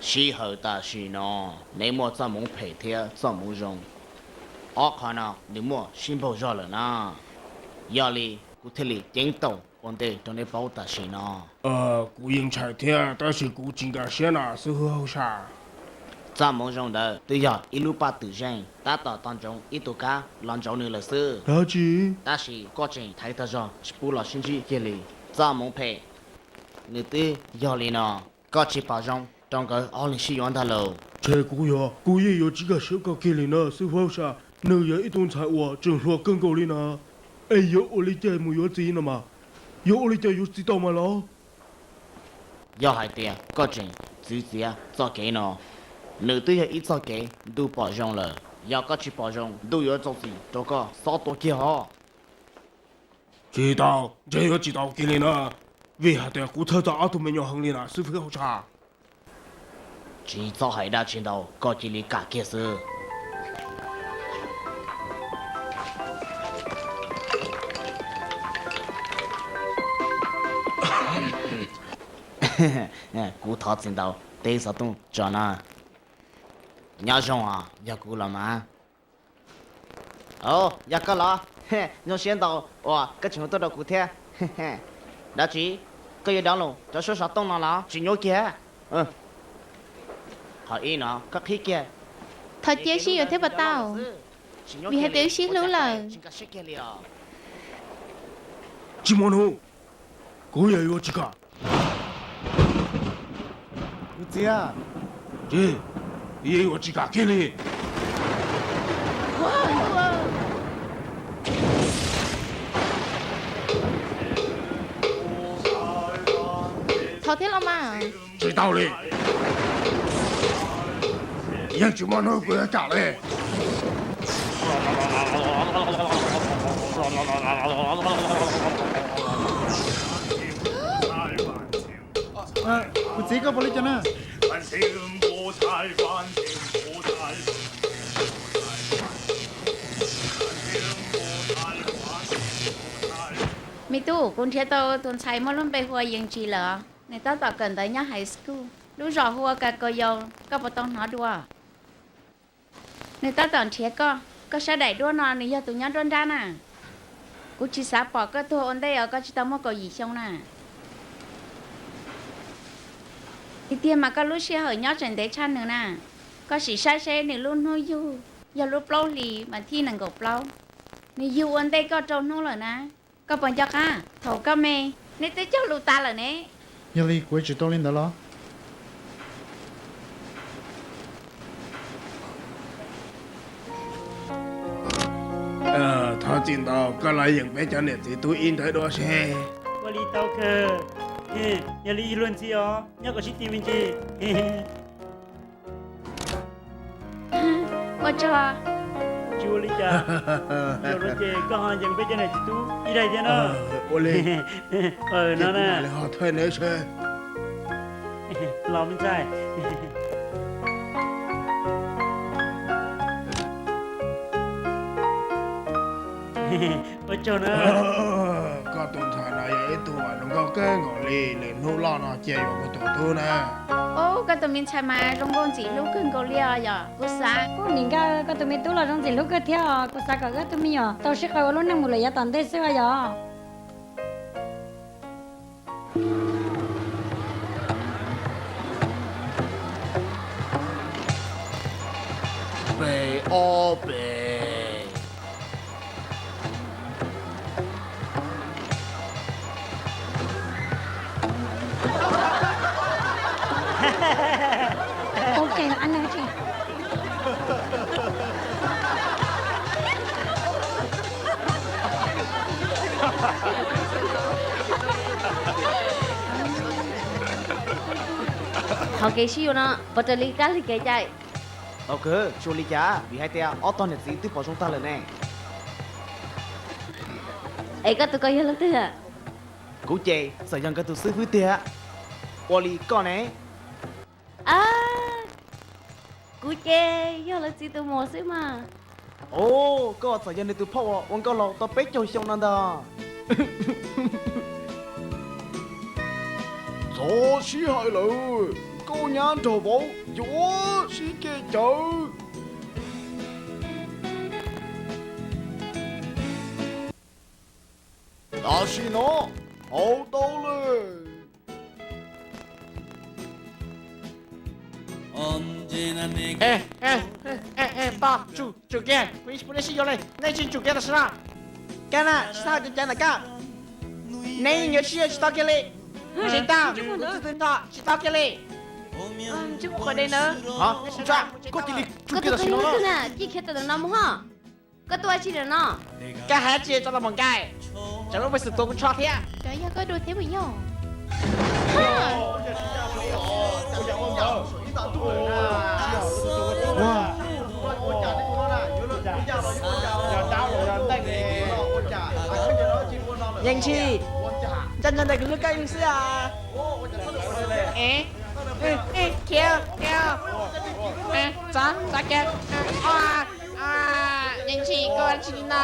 Sij hawm tam sim no neb muaj txoj hmoov phem thiab txoj hmoov zoo, ob qho no nws muaj sib npaug zog lawm na. Yog li kuv thiaj li ceeb toom ua ntej rau neb paub tam sim no. Kuv yeej ntshai thiab, tab sis kuv tsis nkag siab na xib fwb hauj sam. Txoj hmoov zoo ntawd twb yog ib lub paj twm zeej tab tom tos ntsoov ib tug kab los ntsauv nws lawm xwb. Dab tsi? Tab sis koj tseem thaiv tag zog tsis pub los sib ntsib kiag li. Txoj hmoov phem nws twb yog li no, koj tsis pom zoo rau nkawd ob leeg sib yuav ntag lauj. Ntshe kuv yog, kuv yeej yuav tsis nkag siab koj kiag li na xib fwb hauj sam. Nws yog ib tug ntxhais uas tseem hluas kawg nkaus li na. Es yuav ua li cas mus yuav txiv no mas? Yuav ua li cas yuav txiv tau mas los? Yog hais tias koj tseem txwv txiav txoj kev no, nws twb yog ib txoj kev ntuj pom zoo lawm. Yog koj tsis pom zoo, ntuj yuav txo txim rau koj xob tua kiag hos. Tsis tau, ntshe yuav tsis tau kiag li na, vim hais tias kuv txhawj txog ob tug me nyuam heev li na xib fwb hauj sam. Tsis txhob hais dab tsi ntau, koj cia li kam kiag xwb. Kuv thov txim ntau, teb xov tooj tso na. Nyob zoo os, yog kuv los mas. Os, yog koj los? Zoo siab ntau uas koj tseem hu tuaj rau kuv thiab. Dab tsi? Koj yuav download cov suab xov tooj no los? Tsis nyuaj kiag. Qhov ib no koj qhib kiag, Thov cia sib yuav thiab puas tau? Vim hais tias wb sib hlub lawm. Tsis muaj hnub, kuv yog yuav tsis kam. Kuv txiv, tsis, yuav tsis kam kiag li. Thov thiab los mas. Tsis tau li. Yeej tsis muaj hnub kuv yuav kam li. Kuv txiv, koj puas li cas na? Me tub, kuv nrhiav tau tus ntxhais muaj lub npe hu ua Yees Tsis lawm. Nws tab tom kawm ntawv nyob high school, lub zos hu ua Kas Kaus Yaus, koj puas tau hnov dua? Nws tab tom nrhiav koj, koj sab daim duab no nws yog tus nyob nruab nrab na. Kuv tsis xav pom koj tuag ua ntej os, koj tsis tau muaj kaum yim xyoo na. Tiag tiag mas koj lub sij hawm nyob tseem ntev tshaj nws na. Koj sim saib seb nws lub hnub yug yog lub plaub hlis mas thib nees nkaum plaub. Nws yug ua ntej koj rau hnub lawm na. Koj puas nco qab thaum koj me, neb twb cog lus tas lawm ne. Yog li kuv tsis tau li ntawd los? Thov txim ntau, koj los yeem peb cov niam txiv tub ib nthwv dua seb. Ua li tau kawg. Yog li yug luag ntxhi os, nyob kom sib ti me ntsis. Ua tsaug. Tsis ua li cas. Zaum no ces koj ho yeem peb cov niam txiv tub ib daim thiab no. Ua li, no na. Los me ntxhais. Ua tsaug na. Koj tus ntxhais no yog ib tug uas zoo nkauj kawg nkaus li, lwm hnub loj no cia yuav kuv tus tub na. Ub, koj tus me ntxhais mas zoo nkauj ntxim hlub kawg nkaus li os yom. Kuv xav, ub, Nim Nkaj, koj tus me tub los zoo ntxim hlub kawg thiab os. Kuv xav kom wb tus me nyuam tau sib qawm ua lub neej mus lawm yav tom ntej xwb os yom. Pem ob pem. Qhov kev sib yuav no puas raws li kab lig kev cai? Tau kawg, tsis ua li cas, vim hais tias ob tog niam txiv twb pom zoo tag lawm ne. Es koj tus ko yog leej twg? Kuv ces txawm yog nkawd tus xib hwb tiag. Ua li koj ne? Kuv ces yog lawv txiv tus muam xwb mas. Os, koj txawm yog nws tus phauj uas ua nkauj laus tau peb caug xyoo no ntag. Txhob sib hais lawm, nkauj nyab nrog vauv yuav sib kev cawv. Tam sim no haus tau lawm. Pog, tsum, tsum kiag, kuv yeej tsis pub neb sib yuav li, nej tsis tsum kiag tam sim no. Kab na, tsis txhob hais cov ntawd kab. Neb yeej yuav sib yuav tsis tau kiag li. Tsis tau, kuv txwv txwv nrho tsis tau kiag li. Koj cia li tsum kiag tam sim no. Koj tuaj ua tsi lawm no? Koj hais tsi tso los mus nkaim, tsam lub peev xwm tuav kuv tsho thiab. Cov yog koj dua thiab puas yog? Yeej tsis, ncaj nraim ntawm kuv lub koj yeej xwb os. Khiav, khiav. Txav, txav kiag. Yeej tsis, koj tsis li no.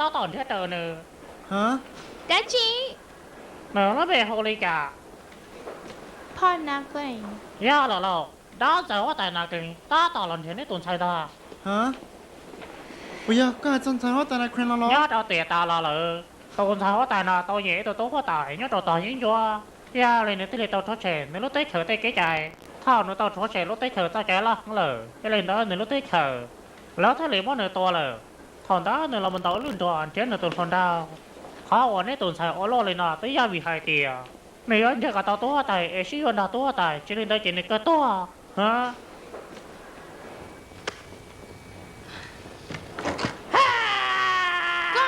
tab tom nrhiav raws nws. Dab tsi? Nws lub npe hu li cas? Yog lawm lauj, dab ntxaws huab tais no tab tom los nrhiav neb tus ntxhais ntag. Puas yog koj hais txog ntxhais huab tais no los? Nyob rau tiam tas los lawm, tus ntxhais huab tais no tau nyiag ib tug tub huab tais nyob rau tog yeeb ncuab, yog li nws thiaj li tau rhuav tshem nws lub teb chaws tej kev cai. Thaum nws tau rhuav tshem lub teb chaws txoj cai loj heev lawm, yog li ntawd nws lub teb chaws lawv thiaj li muab nws tua lawm. Thaum ntawd nws los mus ntaus ib lub nruas nrhiav nws tus hluas nraug. Qhov uas neb tus ntxhais ua luaj li no twb yog vim hais tias nws yuav nrhiav kom tau tub huab tais es sib yuav nrog tub huab tais, tsis li ntawd ces nws kawg tuag.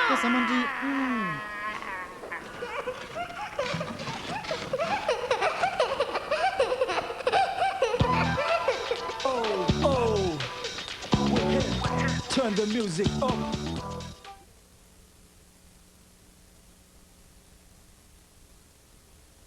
Koj xav mas nri. Turn the music up.